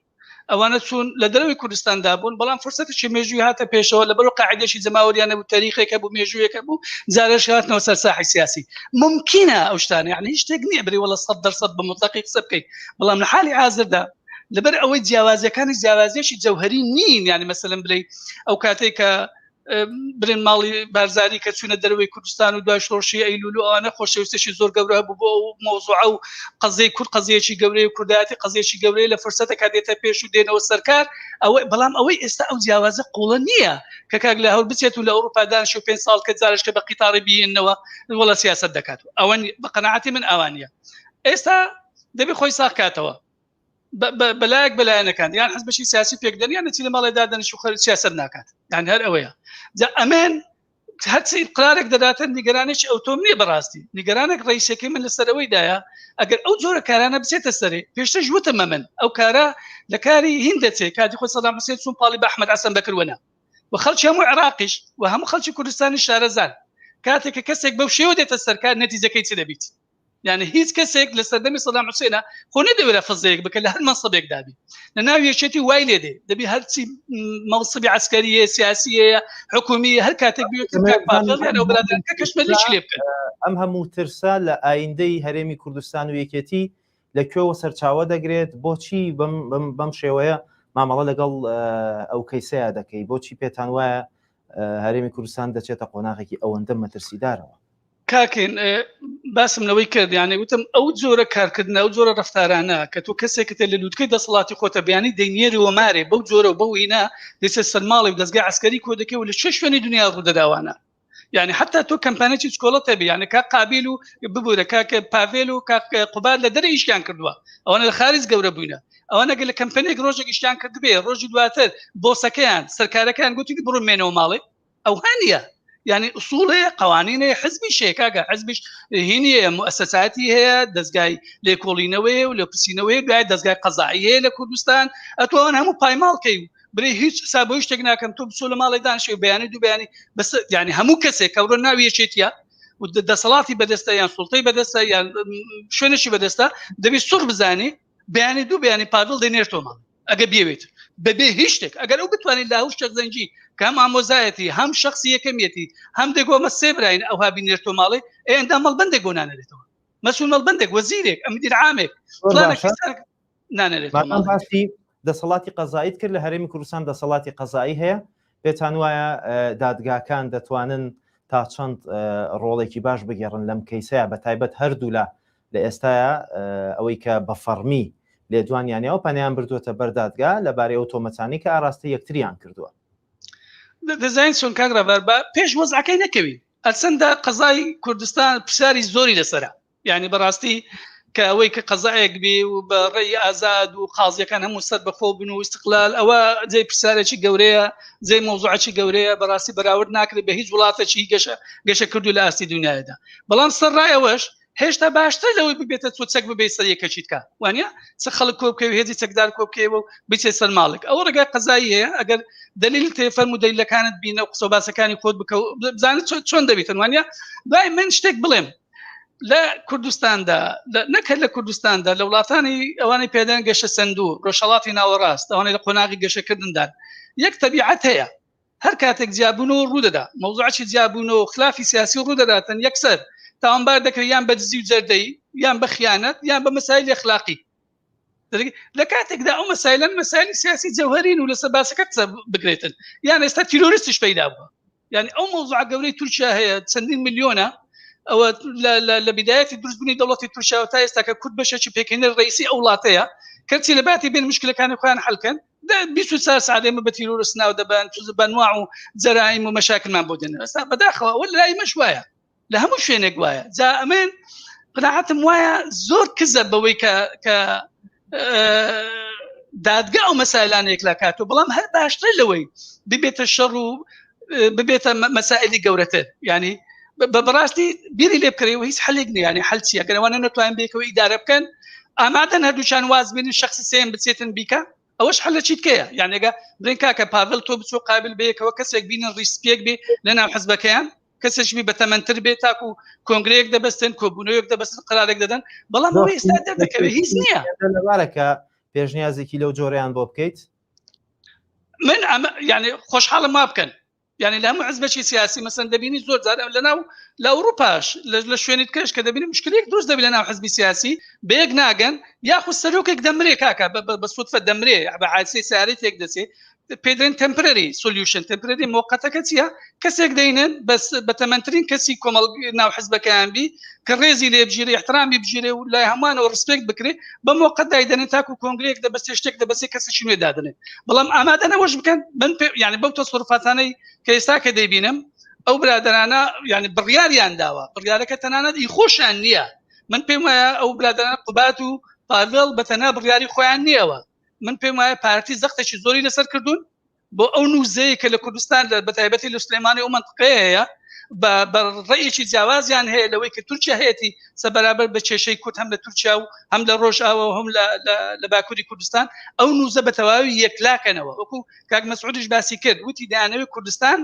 ئەوانە چوون لە دەرەوەی کوردستاندا بوون بەڵام فرسەتێکی مێژووی هاتە پێشەوە لەبەر قاعدێکی جەماوەریانە بوو تاریخێکە بوو مێژوویەکە بوو جارێش هاتنەوە سەر ساحی سیاسی ممکنە ئەو شتانە یعنی هیچ شتێک نییە بری وەڵە 100% بە مطلقی قسە بکەیت بەڵام لە حالی حاضردا لەبەر ئەوەی جیاوازیەکانی جیاوازیەکی جەوهری نین یعنی مەسەلەن بڵێ ئەو کاتێک کە برێن ماڵی بارزانی کە چوونە دەرەوەی کوردستان و دوای شۆڕشی ئەیلول و ئەوانە خۆشەویستێکی زۆر گەورە بوو بۆ ئەو مەوزوعە و قەزیەی کورد قەزیەکی گەورەی و کوردایەتی قەزیەکی گەورەیە لە فرسەتێکا دێتە پێش و دێنەوە سەرکار ئەوە بەڵام ئەوەی ئێستا ئەو جیاوازە قوڵە نییە کە کاک لاهور بچێت و لە ئەوروپا دانیشێ و پێنج ساڵ کە جارێکە بە قیتاڕی بیننەوە وەڵا سیاسەت دەکات ئەوە بە قەناعەتی من ئەوانە ئێستا دەبێ خۆی ساغ کاتەوە بەلایەک بەلایەنەکان یان حزبشی سیاسی پێکدەن یان چی لە ماڵێ دادەنیش و خەر سیاست ناکات یان هەر ئەوەیە جا ئەمێن هەرچی قرارێک دەداتن نیگەرانێکی ئەوتۆم نییە بەڕاستی نیگەرانێک ڕیسەکەی من لەسەرەوەیدایە ئەگەر ئەو جۆرە کارانە بچێتە سەرێ پێشتر وتم من ئەو کارە لە کاری هین دەچێت کاتی خۆ سەدام حسێن چون پاڵی بە ئەحمەد عەسەن بەکر وەنا و خەڵکی هەموو عێراقیش و هەموو خەڵکی کوردستانی شارەزان کاتێک کە کەسێک بەو شێوە دێتە سەرکار نەتیجەکەی چ دەبیت یعنی هیچ کەسێک لە سەردەمی سەدام حوسێنە خۆ نەدەوێرا فزەیەک بکە لە هەر مەنسەبێک دابی لە ناو یەکێتی وای لێ دێ دەبی هەرچی مەنسەبی عەسکەریە سیاسیە حکومیە هەر کاتێک بێت کاک پاڤێڵ یان ئەو برادەران کە کەشمەلیشی لێ بکەن. ئەم هەموو ترسە لە ئایندەی هەرێمی کوردستان و یەکێتی لە کوێوە سەرچاوە دەگرێت؟ بۆچی بەم شێوەیە مامەڵە لەگەڵ ئەو کەیسەیە دەکەی؟ بۆچی پێتان وایە هەرێمی کوردستان دەچێتە قۆناغێکی ئەوەندە مەترسیدارەوە؟ کاکین باسم لەوەی کرد یانە وتم ئەو جۆرە کارکردن ئەو جۆرە ڕفتارانە کە تۆ کەسێکت لە لوتکەی دەسەڵاتی خۆتە بیانی دەینێری و مارێ بەو جۆرە و بەو هینا دەچێت سەرماڵی و دەستگای عسکەری کۆ دەکەی و لە چه شوێنی دنیا ڕوودەداوانە یعنی حتا تۆ کەمپانێکی چکۆڵەتە بی یعنی کاک قابیل و ببوورە کاک پاڤێل و کاک قوباد لە دەرە ئیشیان کردووە ئەوانە لە خارج گەورە بووینە ئەوانە گە لە کەمپەنێک ڕۆژێک ئیشیان کردبێ ڕۆژی دواتر بۆسەکەیان سەرکارەکەیان گوتی بڕۆ مێنەوە ماڵێ ئەوها نییە یعنی ئوسوڵێ قوانینێ حزبی شێکاگە حزبیش هینیە موسەساتی هەیە دەستگای لێکۆڵینەوەی و لێپرسینەوەی دوای دەستگای قەزایی هەیە لە کوردستان ئەتوان هەموو پایماڵکەی و برێ هیچ حساب بۆ شتێک ناکەم تۆ بچۆ لە ماڵێ دانیشێ بەیانی دوو بەیانی بەس یعنی هەموو کەسێک کە ڕۆ ناوی یەکێتیە و دەسەڵاتی بەدەستە یان سوڵتەی بەدەستە یان شوێنێکی بەدەستە دەبێت سوڕ بزانی بەیانی دوو بەیانی پاڤڵ دەینێرتەوە ماڵ ئەگە بێوێت بەبێ هیچ شتێک ئەگەر ئەو بتوانێت لاهور شێخ زەنگی کە هەم ئامۆزایەتی هەم شخصی یەکەمیەتی هەم دەگۆمە سێ براین ئەوها بینێرتەوە ماڵێ ئێ ئەندام مەڵبەندێک بۆ نانێرێتەوە مەسول مەڵبەندێک وەزیرێک ئەمدیر عامێک فلانێک نانێرێتەوە ماڵێ. باسی دەسەڵاتی قەزاییت کرد لە هەرێمی کوردستان دەسەڵاتی قەزایی هەیە پێتان وایە دادگاکان دەتوانن تا چەند ڕۆڵێکی باش بگێڕن لەم کەیسەیە بە تایبەت هەردوولا لە ئێستایا ئەوەی کە بە فەڕمی لێدوانیان یاوە پەنایان بردووەتە بەر دادگا لەبارەی ئەو تۆمەتانەی کە ئاراستەی یەکتریان کردووە. دەزانین چۆن کاک ڕابەر با پێش وەزعەکەی نەکەوین ئەرچەندە قەزای کوردستان پرسیاری زۆری لەسەرە یعنی بەڕاستی کە ئەوەی کە قەزایەک بێ و بە ڕێی ئازاد و قازیەکان هەموو سەر بەخۆ بن و استقلال ئەوە جێی پرسیارێکی گەورەیە جێی مەوزوعێکی گەورەیە بەڕاستی بەراورد ناکرێت بە هیچ وڵاتێکی گەشە گەشە کردو لە ئاستی دنیادا بەڵام سەر ڕای ئەوەش هێشتا باشتر لەوەی ببێتە تۆ چەک ببەی سەر یەکەکی تکا وانە چ خەڵک کۆ بکەوی هێزی چەکدار کۆ بکەیەوە و بچێت سەر ماڵێک ئەوە ڕێگای قەزایی هەیە ئەگەر دلیل تێ فەرموو دەلیلەکانت بینە و قسە و باسەکانی خۆت بکە و بزانە چۆن دەبیتن وانە دوای من شتێک بڵێم لە کوردستاندا نەکە لە کوردستاندا لە وڵاتانی ئەوانەی پێدەن گەشە سندوو ڕۆژهەڵاتی ناوەڕاست ئەوانەی لە قۆناغی گەشەکردندان یەک تەبیعەت هەیە هەر کاتێک جیابوونەوە ڕوودەدا، مەوزوعەکی جیابوونەوە و خلافی سیاسی ڕوودەداتن، یەکسەر تاوانبار دەکرێت یان بە دزی و جەردەیی، یان بە خیانەت، یان بە مەسایلی ئەخلاقی. لە کاتێکدا ئەو مەسایلەن مەسایلی سیاسی جەوهەرین و لەسەر باسەکە قسە بکرێتن. یان ئێستا تیرۆریستیش پەیدا بووە. یعنی ئەو مەوزوعە گەورەی تورکیا هەیە چەندین ملیۆنە ئەوە لە بیدایەتی دروستبوونی دەوڵەتی تورکیا تا ئێستا کە کورد بەشێکی پێکهێنەر ڕئیسی ئەو وڵاتەیە کەچی لە باتی بێن مشکلەکانی خۆیان حەلکەن 24 ساعت ئێمە بە تیرۆرست ناو دەبەن بەنواع و جەرایم و مەشاکلمان بۆ دێنن ئێستا بەداخەوە ئەوە لای مەش وایە لە هەموو شوێنێک وایە جا ئەمن قناعەتم وایە زۆر کزە بەوەی کە کە دادگا ئەو مەسایلانە یەکلا کاتەوە بەڵام هەر باشترە لەوەی ببێتە شەڕ و ببێتە مەسائلی گەورەتر ینی بە بەڕاستی بیری لێ بکەرەوە هیچ حلێک نییە ینی حل چیە گەر ئەوانە نەتوانن بێکەوە ئیدارە بکەن ئامادەن هەردووچان واز بێنن شخصی سێم بچێتن بیکە ئەوەش حل لە چیتکەیە یان ئەگە بڵێن کاکە پاڤل تۆ بچۆ قابل بەیەکەوە کەسێک بینن ڕیسپێک بێ لە ناو حزبەکەیان کەسێک بی بەتەمەنتر بێ تاکو کۆنگرەیەک دەبەستن کۆبوونەوەیەک دەبەستن قرارێک دەدەن بەڵام ئەوەی ئێستا دەردەکەوێت هیچ نییە لەبارەکە. پێشنیازێکی لەو جۆرەیان بۆ بکەیت؟ من ئەمە یعنی خۆشحاڵم وا بکەن یعنی لە هەموو حزبێکی سیاسی مەسەن دەبینی زۆر جار لە ناو لە ئەوروپاش لە شوێنیت کەش کە دەبینی مشکلێک دروست دەبی لە ناو حزبی سیاسی بەیەک ناگەن یاخود سەرۆکێک دەمرێ کاکە بە سوتفە دەمرێ بە حادسەی سیارەی تێک دەچێ پێ دەڵێن temporary solution temporary مۆقەتەکە چییە کەسێک دەینن بەس بە تەمەنترین کەسی کۆمەڵ ناو حزبەکەیان بی کە ڕێزی لێ بگیرێ احترامی بگیرێ و لای هەمووانەوە respect بکرێ بە مۆقەت دایدەنێن تاکو کۆنگرەیەک دەبەستێ شتێک دەبەستێ کەسێکی نوێ دادەنێن بەڵام ئامادە نەوەش بکەن من پێ یعنی بەو تەسەروفاتانەی کە ئێستا کە دەیبینم ئەو برادەرانە یعنی بڕیاریان داوە بڕیارەکە تەنانەت ئی خۆشیان نییە من پێم وایە ئەو برادەرانە قوبات و پاڤێڵ بە تەنها بڕیاری خۆیان نییەوە من پێم وایە پارتی زەختێکی زۆری لەسەر کردوون بۆ ئەو نوزەیە کە لە کوردستان لە بەتایبەتی لە سلێمانی ئەو منطقەیە هەیە بە ڕێیەکی جیاوازیان هەیە لەوەی کە تورکیا هەیەی سەبەرابەر بە کێشەی کورد هەم لە تورکیا و هەم لە ڕۆژئاوا و هەم لە باکووری کوردستان ئەو نوزە بە تەواوی یەکلاکەنەوە وەکو کاک مەسعودیش باسی کرد وتی دەیانەوێت کوردستان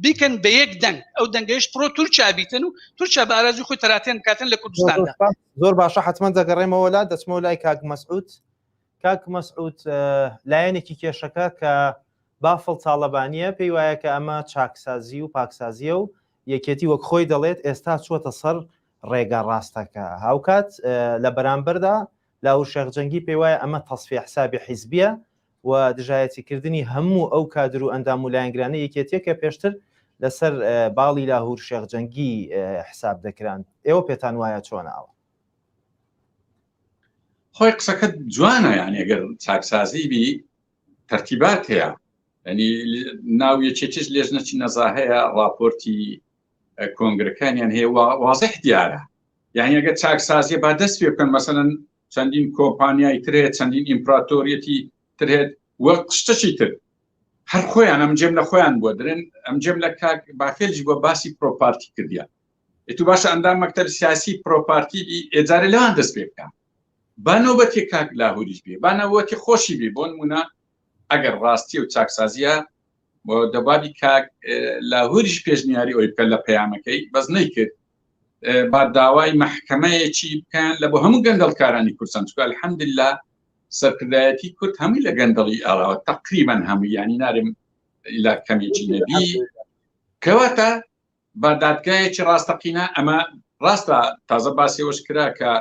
بیکەن بە یەک دەنگ ئەو دەنگەیش پرۆ تورکیا بیتن و تورکیا بە ئارەزوی خۆی تەراتێن بکاتن لە کوردستاندا. زۆر باشە حتمما دەگەڕێمەوە لا دەچمەوە لای کاک مەسعود کاک مەسعود لایەنێکی کێشەکە کە بافڵ تاڵەبانییە پێی وایە کە ئەمە چاکسازی و پاکسازیە و یەکێتی وەک خۆی دەڵێت ئێستا چووەتە سەر ڕێگا ڕاستەکە هاوکات لە بەرامبەردا لاهور شێخ جەنگی پێی وایە ئەمە تەسفیە حسابی حیزبیە و دژایەتیکردنی هەموو ئەو کادر و ئەندام و لایەنگرانەی یەکێتیە کە پێشتر لەسەر باڵی لاهور شێخ جەنگی حساب دەکران ئێوە پێتان وایە چۆنە ئەوە؟ خۆی قسەکە جوانە یان ئەگەر چاکسازی بی تەرتیبات هەیە ینی ناو یەکێتیش لێژنەچی نەزا هەیە راپۆرتی کۆنگرەکانیان هەیە وازح دیارە یعنی ئەگەر چاکسازیە با دەست پێ بکەن مەسەن چەندین کۆمپانیای ترێ چەندین ئیمپراتۆریەتی ترێت وەک شتەکی تر هەر خۆیان ئەم جێم لە خۆیان بووە درێن ئەم جێم لە کاک بافێلج بۆ باسی پرۆپارتی کردیان تو باشە ئەندام مەکتەب سیاسی پرۆپارتی بی ئێجارە لەوان دەست پێ بکە با نۆبەتی کاک لاهوریش بێ با نەوەتی خۆشی بێ بۆ نمونە ئەگەر ڕاستی و چاکسازیە بۆ دەبابی کاک لاهوریش پێشنیاری ئەوی بکە لە پەیامەکەی بەس نەیکرد با داوای مەحکەمەیەکی بکەن لە بۆ هەموو گەندەڵکارانی کوردستان چونکە الحمدلله سەرکردایەتی کورد هەمووی لە گەندەڵی ئاراوە تقریبا هەموو ینی نارم لا کەمێکی نەبی کەواتە با دادگایەکی ڕاستەقینە ئەمە ڕاستە تازە باسیەوەش کرا کە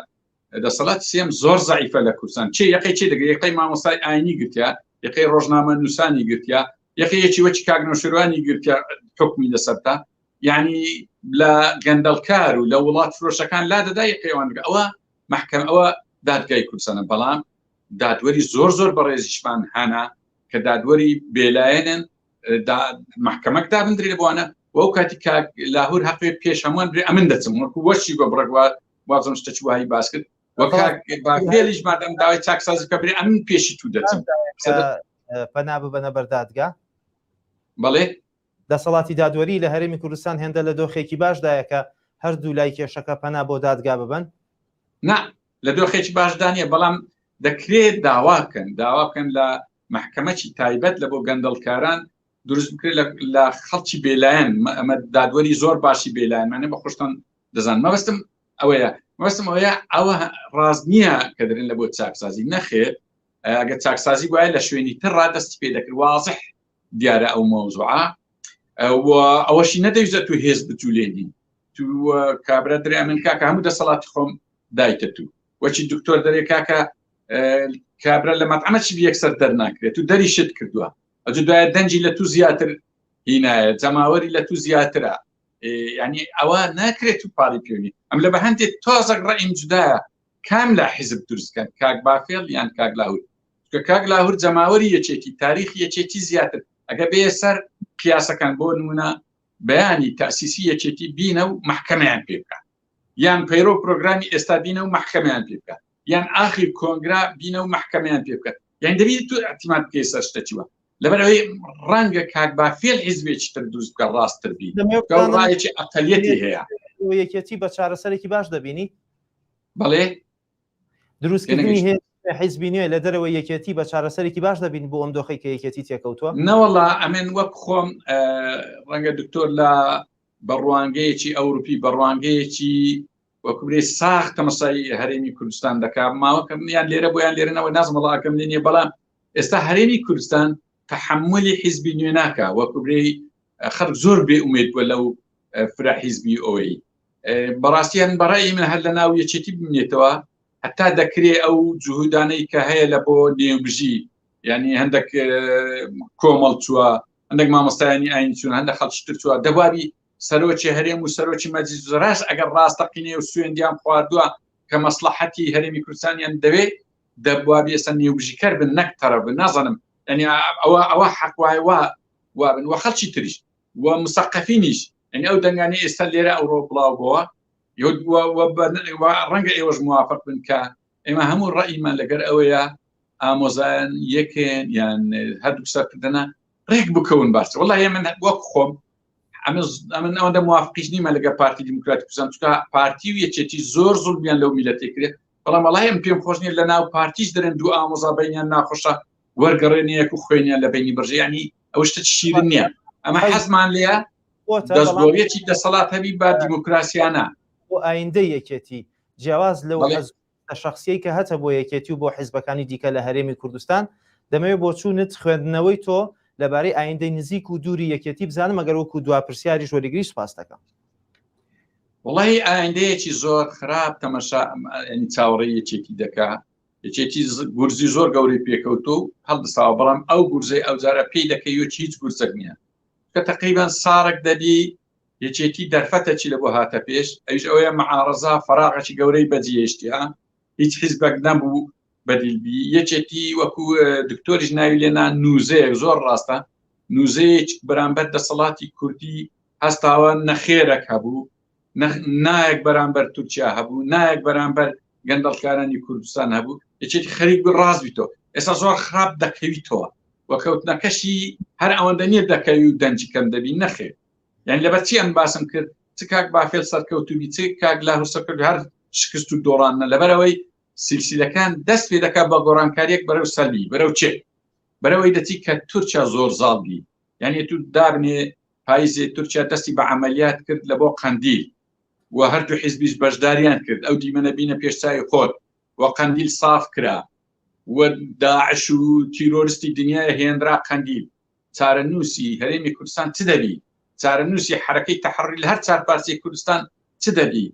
دەسەڵات سێم زۆر زعیفە لە کوردستان چێ یەقەی چێ دەگرێت یەقەی مامۆستای ئاینی گرتیا یەقەی ڕۆژنامە نووسانی گرتیا یەقەی یەکی وەچی کاک نەوشیروانی گرتیا حکمی لەسەرتا یعنی لە گەندەڵکار و لە وڵات فرۆشەکان لا دەدا یەقەیوان ئەوە محکەم ئەوە دادگای کوردستانە بەڵام دادوەری زۆر زۆر بەڕێزیشمان هەنا کە دادوەری بێلایەنن محکەمەک دابندرێ بۆانە وەو کاتی کاک لاهور هەقێ پێش هەمووان برێ ئەمن دەچم وەکو وەشی بە بڕگوار وازم شتە وایی باس کرد وەکاک مادەم داوای چاکسازی کە برێ ئەمن پێشی تو دەچم پەنا ببەنە بەردادگا بەڵێ دەسەڵاتی دادوەری لە هەرێمی کوردستان هێندە لە دۆخێکی باشدایە کە هەردوو لای کێشەکە پەنا بۆ دادگا ببەن؟ نا لە دۆخێکی باشدا نییە بەڵام دەکرێت داوا بکەن داوا بکەن لە محکمەکی تایبەت لە بۆ گەندەڵکاران دروست بکرێت لە خەڵکی بێلایەن ئەمە دادوەری زۆر باشی بێلایەنمانە بە خۆشتان دەزان مەبەستم ئەوەیە مەبەستم ئەوەیە ئەوە ڕاست نییە کە دەرێن لە بۆ چاکسازی نەخێر ئەگەر چاکسازی وایە لە شوێنی تر ڕادەستی پێ دەکرد وازح دیارە ئەو مەوزوعە و ئەوەشی نەدەویستە تو هێز بجولێنی تو کابرا درێ ئەمن کاکە هەموو دەسەڵاتی خۆم دایتە تو وەچی دکتۆر دەرێ کاکە کابرا لە مەطعەمە چی یەکسەر دەرناکرێت و دەریشت کردووە ئەجو دوایە دەنجی لە تو زیاتر هینایە جەماوەری لە تو زیاترە ینی ئەوە ناکرێت و پاڵی پێونی ئەم لە بە هەندێک تۆزەک ڕەئیم جودایە کام لە حیزب دروستکەن کاک بافێڵ یان کاک لاهور کە کاک لاهور جەماوەری یەکێتی تاریخ یەکێتی زیاتر ئەگە بێ سەر قیاسەکان بۆ نمونە بەیانی تاسیسی یەکێتی بینە و محکەمەیان پێ بکە یان پەیرۆ پرۆگرامی ئێستا بینە و محکەمەیان پێ بکە یان ئاخیر کۆنگرا بینە و محکەمەیان پێ بکە یان دەبێت تو اعتماد بکەی سەر شتەچوە لەبەرئەوەی ڕەنگە کاک بافێل حیزبێکی تر دروست بکە ڕاستتر بی ڕایەکی ئەقلیەتی هەیە یەکێتی بە چارەسەرێکی باش دەبینی بەڵێ دروستکردنی حیزبی نوێ لە دەرەوەی یەکێتی بە چارەسەرێکی باش دەبین بۆ ئەم دۆخی کە یەکێتی تێکەوتووە نەوەڵا ئەمن وەک خۆم ڕەنگە دکتۆر لە بە ڕوانگەیەکی ئەوروپی بە ڕوانگەیەکی. وەکو ساخ تەمەسای هەرێمی کوردستان دەکا ماوەکەم یان لێرە بۆیان لێرەنەوە نازم وڵاکەم لێ نیە بەڵام ئێستا هەرێمی کوردستان تەحملی حیزبی نوێ ناکا وەکو برێ خەڵک زۆر بێ ئومێد بووە لەو فرە حیزبی ئەوەی بەڕاستی هەن بەڕای من هەر لە ناو یەکێتی بمێتەوە هەتا دەکرێ ئەو جهودانەی کە هەیە لە بۆ نێوبژی یعنی هەندێک کۆمەڵ چووە هەندێک مامۆستایانی ئاین چوون هەندێک خەڵکی تر چووە دەبابی سەرۆکی هەرێم و سەرۆکی مەجلیس وزەراش ئەگەر ڕاستەقینەیە و سوێندیان خواردووە کە مەسلحەتی هەرێمی کوردستانیان دەوێت دەبوابی ئێستا نێوبژیکەر بن نەک تەرەف بن نازانم یعنی ئەوە ئەوە حەق وایە وا وابن و خەڵکی تریش و مسەقەفینیش یعنی ئەو دەنگانی ئێستا لێرە ئەوڕۆ بڵاو بۆوە ڕەنگە ئێوەش موافق بن کە ئێمە هەموو ڕەئیمان لەگەر ئەوەیە ئامۆزایان یەکێن یان هەردوو سەرکردنە ڕێک بکەون باشتر وڵی من وەک خۆم ئەمن ئەوەندە موافقیش نیمە لەگە پارتی دیموکراتی کوردستان چونکە پارتی و یەکێتی زۆر زوڵمیان لەو میلەتێ کرێ بەڵام وەڵای ئەم پێم خۆش نییە لە ناو پارتیش دەرێن دوو ئامۆزا بینیان ناخۆشە وەرگەڕێنە یەک و خوێنیان لە بینی بڕژێ ینی ئەو شتە شیرن نییە ئەمە حەزمان لێیە دەستگۆریەکی دەسەڵات هەبی با دیموکراسیانە بۆ ئایندەی یەکێتی جیاواز لەو شخصیەی کە هەتە بۆ یەکێتی و بۆ حیزبەکانی دیکە لە هەرێمی کوردستان دەمەوێت بۆچوونت خوێندنەوەی تۆ لەبارەی ئایندەی نزیک و دووری یەکێتی بزانم ئەگەر وەکو دوا پرسیاریش وەریگری سوپاس دەکەم. وڵی ئایندەیەکی زۆر خراپ تەمەشا چاوەڕێی یەکێتی دەکا یەکێتی گورزی زۆر گەورەی پێکەوتو و هەڵدەساوە بەڵام ئەو گورزەی ئەوجارە پێی دەکەی و هیچ گورزەک نییە کە تقریبان سارەک دەبی یەکێتی دەرفەتەکی لە بۆ هاتە پێش ئەویش ئەوەیە معارەزە فەراغێکی گەورەی بەجێهێشتیا هیچ حیزبێک نەبوو بەدیل بی یەکێتی وەکو دکتۆریش ناوی لێنا نوزەیەک زۆر ڕاستە نوزەیەک بەرامبەر دەسەڵاتی کوردی هەستاوە نەخێرەک هەبوو نایەک بەرامبەر تورکیا هەبوو نایەک بەرامبەر گەندەڵکارانی کوردستان هەبوو یەکێتی خەریک بوو ڕاست بیتەوە ئێستا زۆر خراپ دەکەویتەوە و کەوتنەکەشی هەر ئەوەندە نییە دەکەوی و دەنجی کەم دەبی نەخێر یعنی لەبەر چی ئەم باسم کرد چ کاک بافێل سەرکەوتوبی چ کاک لاهور سەرکەوت هەر شکست و دۆڕانە لەبەرەوەی سلسلەکان دەست پێ دەکات بە گۆڕانکاریەک بەرەو سەلبی بەرەو چێ بەرەوەی دەچی کە تورکیا زۆر زاڵ بی یعنی تو دابنێ پایزێ تورکیا دەستی بە عملیات کرد لە بۆ قەندیل و هەردوو حیزبیش بەشداریان کرد ئەو دیمەنە بینە پێشچوی خۆت و قەندیل ساف کرا و داعش و تیرۆرستی دنیای هێنرا قەندیل چارەنووسی هەرێمی کوردستان چ دەبی؟ چارەنووسی حەرەکەی تەحڕی لە هەر چار پارچەی کوردستان چ دەبی؟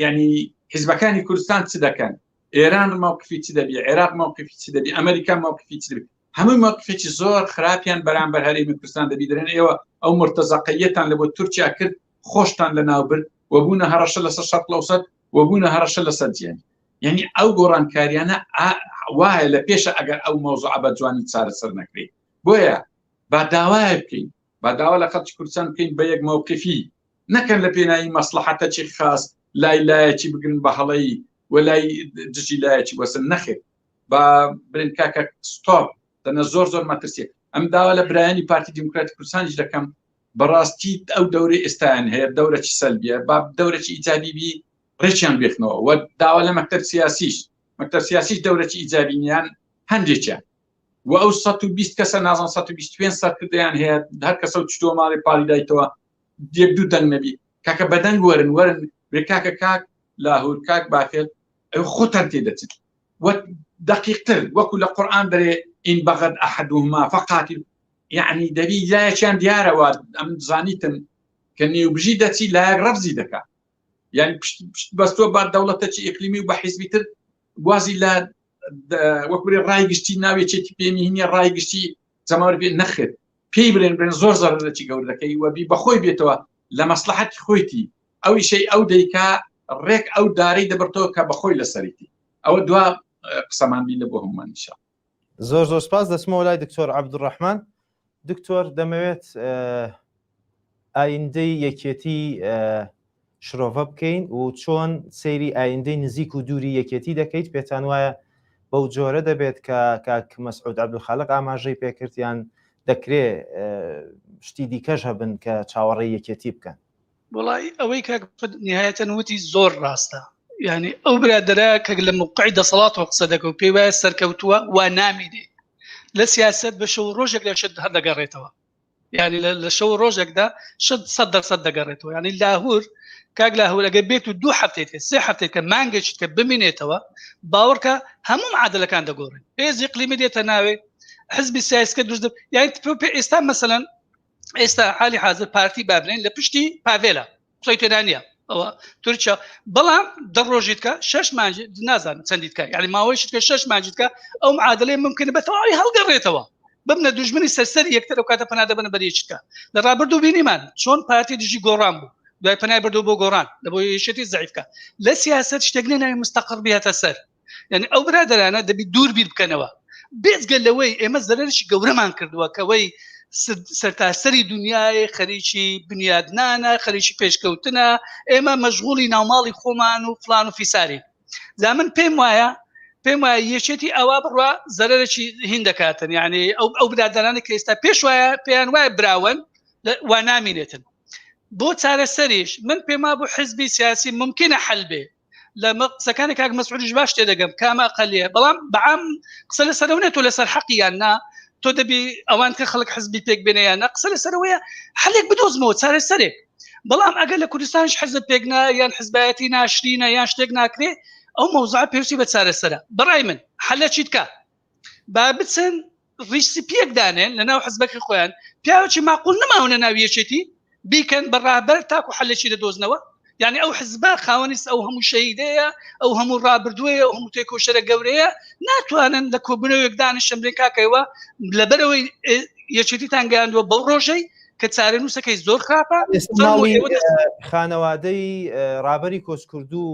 یعنی حیزبەکانی کوردستان چ دەکەن؟ ئێران مەوقفی چ دەبی؟ عێراق مەوقفی چ دەبی؟ ئەمریکا مەوقفی چ دەبی؟ هەمووی مەوقفێکی زۆر خراپیان بەرامبەر هەرێمی کوردستان دەبی دەرێن ئێوە ئەو مرتەزەقەیەتان لە بۆ تورکیا کرد خۆشتان لە ناو برد و بوونە هەڕەشە لەسەر شەرق لەوسەت و بوونە هەڕەشە لەسەر جیهان یعنی ئەو گۆڕانکاریانە وایە لە پێشە ئەگەر ئەو مەوزوعە بە جوانی چارەسەر نەکرێت بۆیە با داوایە بکەین با داوا لە خەڵکی کوردستان بکەین بە یەک مەوقفی نەکەن لە پێناوی مەسلحەتەکی خاص لای لایەکی بگرن بە هەڵەی و لای دژی لایەکی وەسن نەخێت با برن کاکە stop دەنە زۆر زۆر مەترسیە ئەم داوا لە برایانی پارتی دیموکراتی کوردستانیش دەکەم بەڕاستی ئەو دەورەی ئێستایان هەیە دەورەکی سەلبیە با دەورەکی ئیجابی بی ڕێکیان بێخنەوە و داوا لە مەکتەب سیاسیش مەکتەب سیاسیش دەورەکی ئیجابی نیان هەندێکیان و ئەو 120 کەسە نازان 125 سەرکردیان هەیە هەر کەسە و چتۆ ماڵی پاڵی دایتەوە یەک دوو دەنگ نەبی کاکە بەدەنگ وەرن وەرن بێ کاکە کاک لاهور کاک بافێل ئەو خۆتان تێدەچن و دقیقتر وەکو لە قورآن دەرێ إن بغت أحدهما فقاتل یعنی دەبی لایەکیان دیارەوە ئەم زانیتم کە نێوبژی دەچی لایەک ڕەفزی دەکا یعنی پشت بەستوە بە دەوڵەتەکی ئیقلیمی و بە حیزبی تر وازی لە وەکوری ڕای گشتی ناوێکێتی پێمی نیە ڕای گشتی جەماوەر پێ نەخێت پێی بڵێن بڵێن زۆر زەرەرێکی گەورە دەکەی و بی بەخۆی بێتەوە لە مەسلحەتی خۆیتی ئەو ئیشەی ئەو دەیکا ڕێک ئەو دارەی دەبرتەوە کە بەخۆی لەسەریتی ئەوە دوا قسەمان بی لە بۆ هەمووان ئینشاء زۆر زۆر سپاس دەچمەوە لای دکتۆر عەبدولڕەحمان دکتۆر دەمەوێت ئایندەی یەکێتی شرۆڤە بکەین و چۆن سەیری ئایندەی نزیک و دووری یەکێتی دەکەیت پێتان وایە بەو جۆرە دەبێت کە کاک مەسعود عەبدولخالق ئاماژەی پێکردیان دەکرێ شتی دیکەش هەبن کە چاوەڕێی یەکێتی بکەن وڵی ئەوەی کاک نهایەتەن وتی زۆر ڕاستە یعنی ئەو برادرە کە لە موقعی دەسەڵاتەوە قسە دەکە و پێی وایە سەرکەوتووە وا نامینێ لە سیاست بە شەو ڕۆژێک لە شت هەر دەگەڕێتەوە. یعنی لە شەو ڕۆژێکدا شت سە دەرسەد دەگەڕێتەوە یعنی لاهور کاک لاهور ئەگەر بێت و دوو هەفتەی تر سێ هەفتەی کە مانگێکی کە بمینێتەوە باوەڕکە هەموو معادلەکان دەگۆڕن هێزی ئیقلیمی دێتە ناوێ حزبی سیاسکە دروست یعنی پێ ئێستا مەسەلەن ئێستا حالی حاضر پارتی بابلێن لە پشتی پاڤێلە قسەی تێدا نییە ئەوە تورکیا بەڵام دە ڕۆژیتکە شش مانج نازانم چەندیتکە یعنی ماوەی شتکە شش مانجیتکە ئەو معادلەی ممکنە بە تەواوی هەڵگەڕێتەوە ببنە دوژمنی سەرسەر یەکتر ئەو کاتە پەنا دەبەنە بەر یەکتکە لە ڕابردوو بینیمان چۆن پارتی دژی گۆڕان بوو دوای پەنای بردو بۆ گۆڕان لە بۆ یەکێتی زەعیفکە لە سیاست شتێک نیە ناوی مستەقڕ بێتە سەر یعنی ئەو برادەرانە دەبی دوور بیر بکەنەوە بێجگە لەوەی ئێمە زەرەرێکی گەورەمان کردووە کەوەی سەرتاسەری دنیای خەریکی بنیادنانە خەریکی پێشکەوتنە ئێمە مەشغوڵی ناوماڵی خۆمان و فلان و فیساری جا من پێم وایە پێم وایە یەکێتی ئەوە بڕوا زەرەرێکی هین دەکاتن یعنی ئەو ئەو برادەرانە کە ئێستا پێش وایە پێیان وایە براون وا نامینێتن بۆ چارەسەریش من پێما بوو حزبی سیاسی ممکنە حل بێ لە قسەکانی کاک مەسعودیش باش تێدەگەم کامە ئەقلیە بەڵام بەعام قسە لەسەرەوە نێت تۆ لەسەر حەقی یان نا تۆ دەبی ئەوان کە خەڵک حزبی پێک بێنێ یان نا قسە لەسەرەوەیە حلێک بدۆزمەوە چارەسەرێک بەڵام ئەگەر لە کوردستانش حزب پێک نا یان حزبایەتی ناشرینە یان شتێک ناکرێ ئەو مەوزوعە پێویستی بە چارەسەرە بەڕای من حەلە چیت کە با بچن ڕیش سپیەک دانێن لە ناو حزبەکەی خۆیان پیاوێکی ماقول نەماونە ناو یەکێتی بیکەن بە ڕابەر تاکو حلێکی دەدۆزنەوە یعنی ئەو حزبە خاوەنی ئەو هەموو شەهیدەیە ئەو هەموو ڕابردووەیە ئەو هەموو تێکۆشەرە گەورەیە ناتوانن لە کۆبنەوەیەک دانیشن بڵێن کاکەوە لەبەرەوەی یەکێتیتان گەیاندووە بەو ڕۆژەی کە چارەنووسەکەی زۆر خراپە خانەوادەی ڕابەری کۆچکردو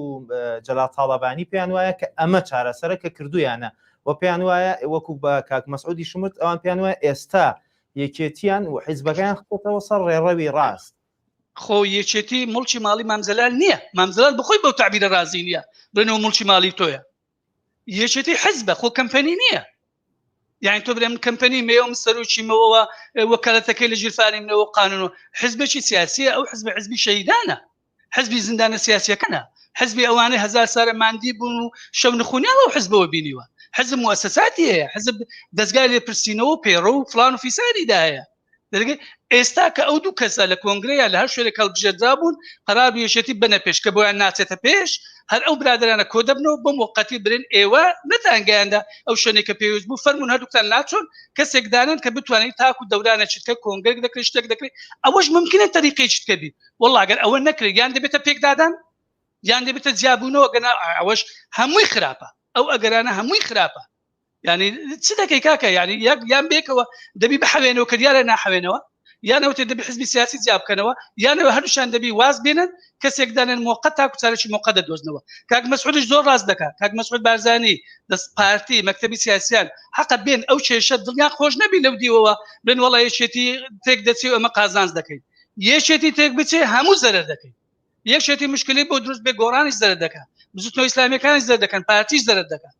جەلال تاڵەبانی پێیان وایە کە ئەمە چارەسەرە کە کردویانە و پێیان وایە وەکو بە کاک مەسعودی شمت ئەوان پێیان وایە ئێستا یەکێتیان و حیزبەکەیان خستۆتەوە سەر ڕێڕەوی ڕاست. خۆ یەکێتی موڵکی ماڵی مام جەلال نییە، مام جەلال بەخۆی بەو تەعبیرە ڕازی نییە بڵێنەوە موڵکی ماڵی تۆیە. یەکێتی حزبە خۆ کەمپەنی نییە. یعنی تۆ بڵێ من کەمپەنی مەیە من سەرۆکیمەوە وەکالەتەکەی لە ژیرفانی منەوە قانون حزبێکی سیاسیە ئەو حزب حزبی شەهیدانە. حزبی زیندانە سیاسیەکەنە حزبی ئەوانەی هەزار سارە ماندی بوون و شەو نخونیان ئەو حزبەوە بینیوە حزب موسساتی هەیە حزب دەستگای لێپرسینەوە و پەیڕەو و فلان و فیساری دایە دەرگەی ئێستا کە ئەو دوو کەسە لە کۆنگرەیە لە هەر شوێنێک هەڵبژێردرا بوون قەرار بوو یەکێتی بنە پێش کە بۆیان ناچێتە پێش هەر ئەو برادرانە کۆ دەبنەوە بۆ موقتی برێن ئێوە نەتانگەیاندە ئەو شوێنێک کە پێویست بوو فەرمونون هەردووکتان لاچۆن کەسێک دانن کە بتوانێت تاکو دەورانە چیتکە کۆنگرێک دەکرێت شتێک دەکرێت ئەوەش ممکنە تەریقی چیتکە بی وەڵا گەر ئەوە نەکرێت یان دەبێتە پێکدادان یان دەبێتە جیابوونەوە گەنا ئەوەش هەمووی خراپە ئەو ئەگەرانە هەمووی خراپە یعنی چ دەکەی کاکە یعنی یەک یان بێکەوە دەبی بحەوێنەوە کە دیارە ناحەوێنەوە یانەوە دەبی حزبی سیاسی جیا بکەنەوە یانەوە هەردووشان دەبی واز بێنن کەسێک دانێن موقت تاکو چارەکی موقت دەدۆزنەوە کاک مەسعودش زۆر ڕاست دەکات کاک مەسعود بارزانی دەست پارتی مەکتەبی سیاسیان حەقە بێن ئەو کێشە دڵیان خۆش نەبی لەو دیوەوە بن وەڵا یەکێتی تێک دەچی و ئەمە قازانج دەکەین یەکێتی تێک بچێ هەموو زەرەر دەکەین یەکێتی مشکلی بۆ دروست بێ گۆڕانیش زەرەر دەکات بزوتنەوە ئیسلامیەکانیش زەرەر دەکەن پارتیش زەرەر دەکات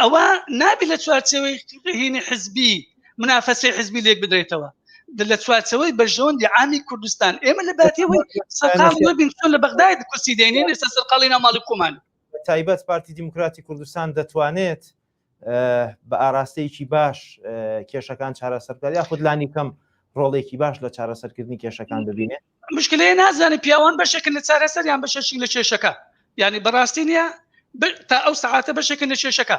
ئەوە نابی لە چوارچێوەی هینی حزبی منافەسەی حزبی لێک بدرێتەوە لە چوارچەوەی بەرژەوەندی عامی کوردستان ئێمە لە باتیەوەی سەرقاڵی بین چۆن لە بەغدای کورسی دێنین ئێستا سەرقاڵی ناو ماڵی خۆمان تایبەت پارتی دیموکراتی کوردستان دەتوانێت بە ئاراستەیەکی باش کێشەکان چارەسەر بکات یاخود لانی کەم ڕۆڵێکی باش لە چارەسەرکردنی کێشەکان ببینێت مشکلەیە نازانێت پیاوان بەشێکن لە چارەسەر یان بەشێکی لە کێشەکە یعنی بەڕاستی نییە تا ئەو سەعاتە بەشێکن لە کێشەکە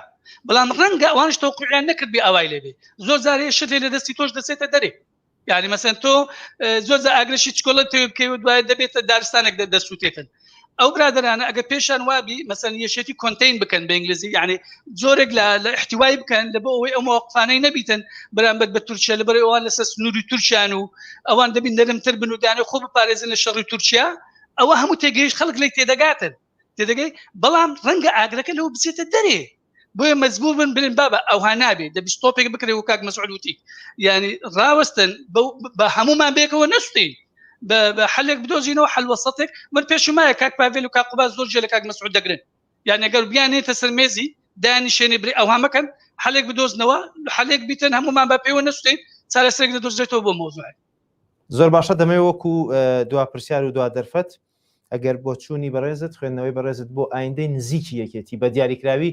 بەڵام ڕەنگە ئەوانش تەوقیعیان نەکرد بێ ئاوای لێبێ زۆر جارێ شت لێ لە دەستی تۆش دەچێتە دەرێ یعنی مەسەن تۆ زۆر جار ئاگرشی چکۆڵە تێ بکەی و دوای دەبێتە دارستانێک دەسووتێتن ئەو برادرانە ئەگەر پێشان وابی مەسەن یەکێتی contain بکەن بە ئینگلیزی یعنی جۆرێک لە لە احتوای بکەن لە بۆ ئەوەی ئەو مەوقفانەی نەبیتن بەرامبەر بە تورکیا لەبەر ئەوان لەسەر سنووری تورکیان و ئەوان دەبین نەرمتر بن و دانێ خۆ بپارێزن لە شەڕی تورکیا ئەوە هەموو تێگەیشت خەڵک لێی تێدەگاتن تێدەگەی بەڵام ڕەنگە ئاگرەکە لەوە بچێتە دەرێ بۆیە مەجبور بن بلێن بابە ئەوها نابێ دەبی ستۆپێک بکرێ و کاک مەسعود وتی یعنی ڕاوەستن بە هەمومان بێکەوە نەسوتین بە حلێک بدۆزینەوە حل وەسەتێک من پێشمایە کاک پاڤێل و کاک قوباد زۆر جێ لە کاک مەسعود دەگرن یان ئەگەر بیانێتە سەر مێزی دانیشێنێ برێ ئەوها مەکەن حلێک بدۆزنەوە حلێک بیتن هەمومان بە پێوە نەسوتین چارەسەرێک دەدۆزرێتەوە بۆ مەوزوع زۆر باشە دەمەوێت وەکو دوا پرسیار و دوا دەرفەت ئەگەر بۆچوونی بەڕێزت خوێندنەوەی بەڕێزت بۆ ئایندەی نزیکی یەکێتی بە دیاریکراوی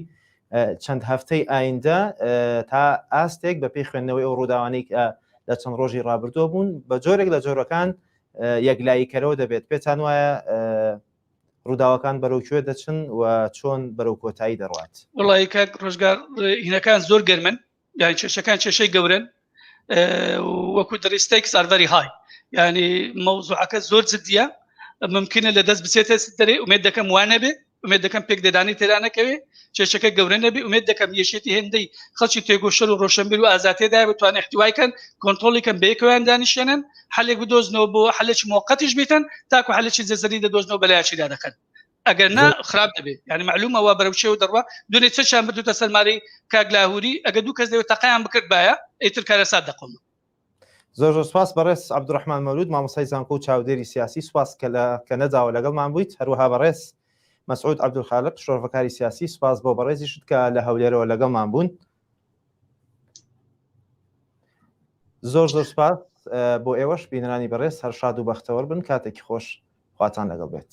چەند هەفتەی ئایندە تا ئاستێک بە پێی خوێندنەوەی ئەو ڕووداوانەی کە لە لە چەند ڕۆژی ڕابردووە بوون بە جۆرێک لە جۆرەکان یەکلاییکەرەوە دەبێت پێتان وایە ڕووداوەکان بەرەو کوێ دەچن و چۆن بەرەو کۆتایی دەڕات؟ وڵی کاک ڕۆژگار هینەکان زۆر گەرمن یان کێشەکان کێشەی گەورن وەکو دەڵی stakes are very high ینی مەوزوعەکە زۆر جدیە ممکنە لە دەست بچێتە دەرێ ئومێد دەکەم وانە بێ ئومێد دەکەم پێکدەدانی تێدا نەکەوێ کێشەکە گەورە نەبێ ئومێد دەکەم یەکێتی هێندەی خەڵکی تێگۆشەر و ڕۆشنبیر و ئازاتێدا بتوانێت احتوای کەن کۆنترۆڵی کەن بەیەکەوەیان دانیشێنن حلێک بدۆزنەوە بۆ حلێکی موقتیش بیتن تاکو حلێکی جەزەری دەدۆزنەوە بەلایەکیدا دەکەن ئەگەر نا خراپ دەبێت یعنی معلومە وا بەرەو چێو دەڕوا دوێنێ چەکیان بردوتە سەرماری کاک لاهوری ئەگە دوو کەس لەوێ تەقیان بکردبایە ئیتر کارەسات دەقۆمە. زۆر زۆر سپاس بەڕێز عەبدولڕەحمان مەولود مامۆستای زانکۆ و چاودێری سیاسی سپاس کە لە کەنەداوە لەگەڵمان بوویت هەروەها بەڕێز مەسعود عەبدولخالق شرۆڤەکاری سیاسی سپاس بۆ بەڕێزیشت کە لە هەولێرەوە لەگەڵمان بوون زۆر زۆر سپاس بۆ ئێوەش بینەرانی بەڕێز هەر شاد و بەختەوەر بن کاتێکی خۆش خواتان لەگەڵ بێت.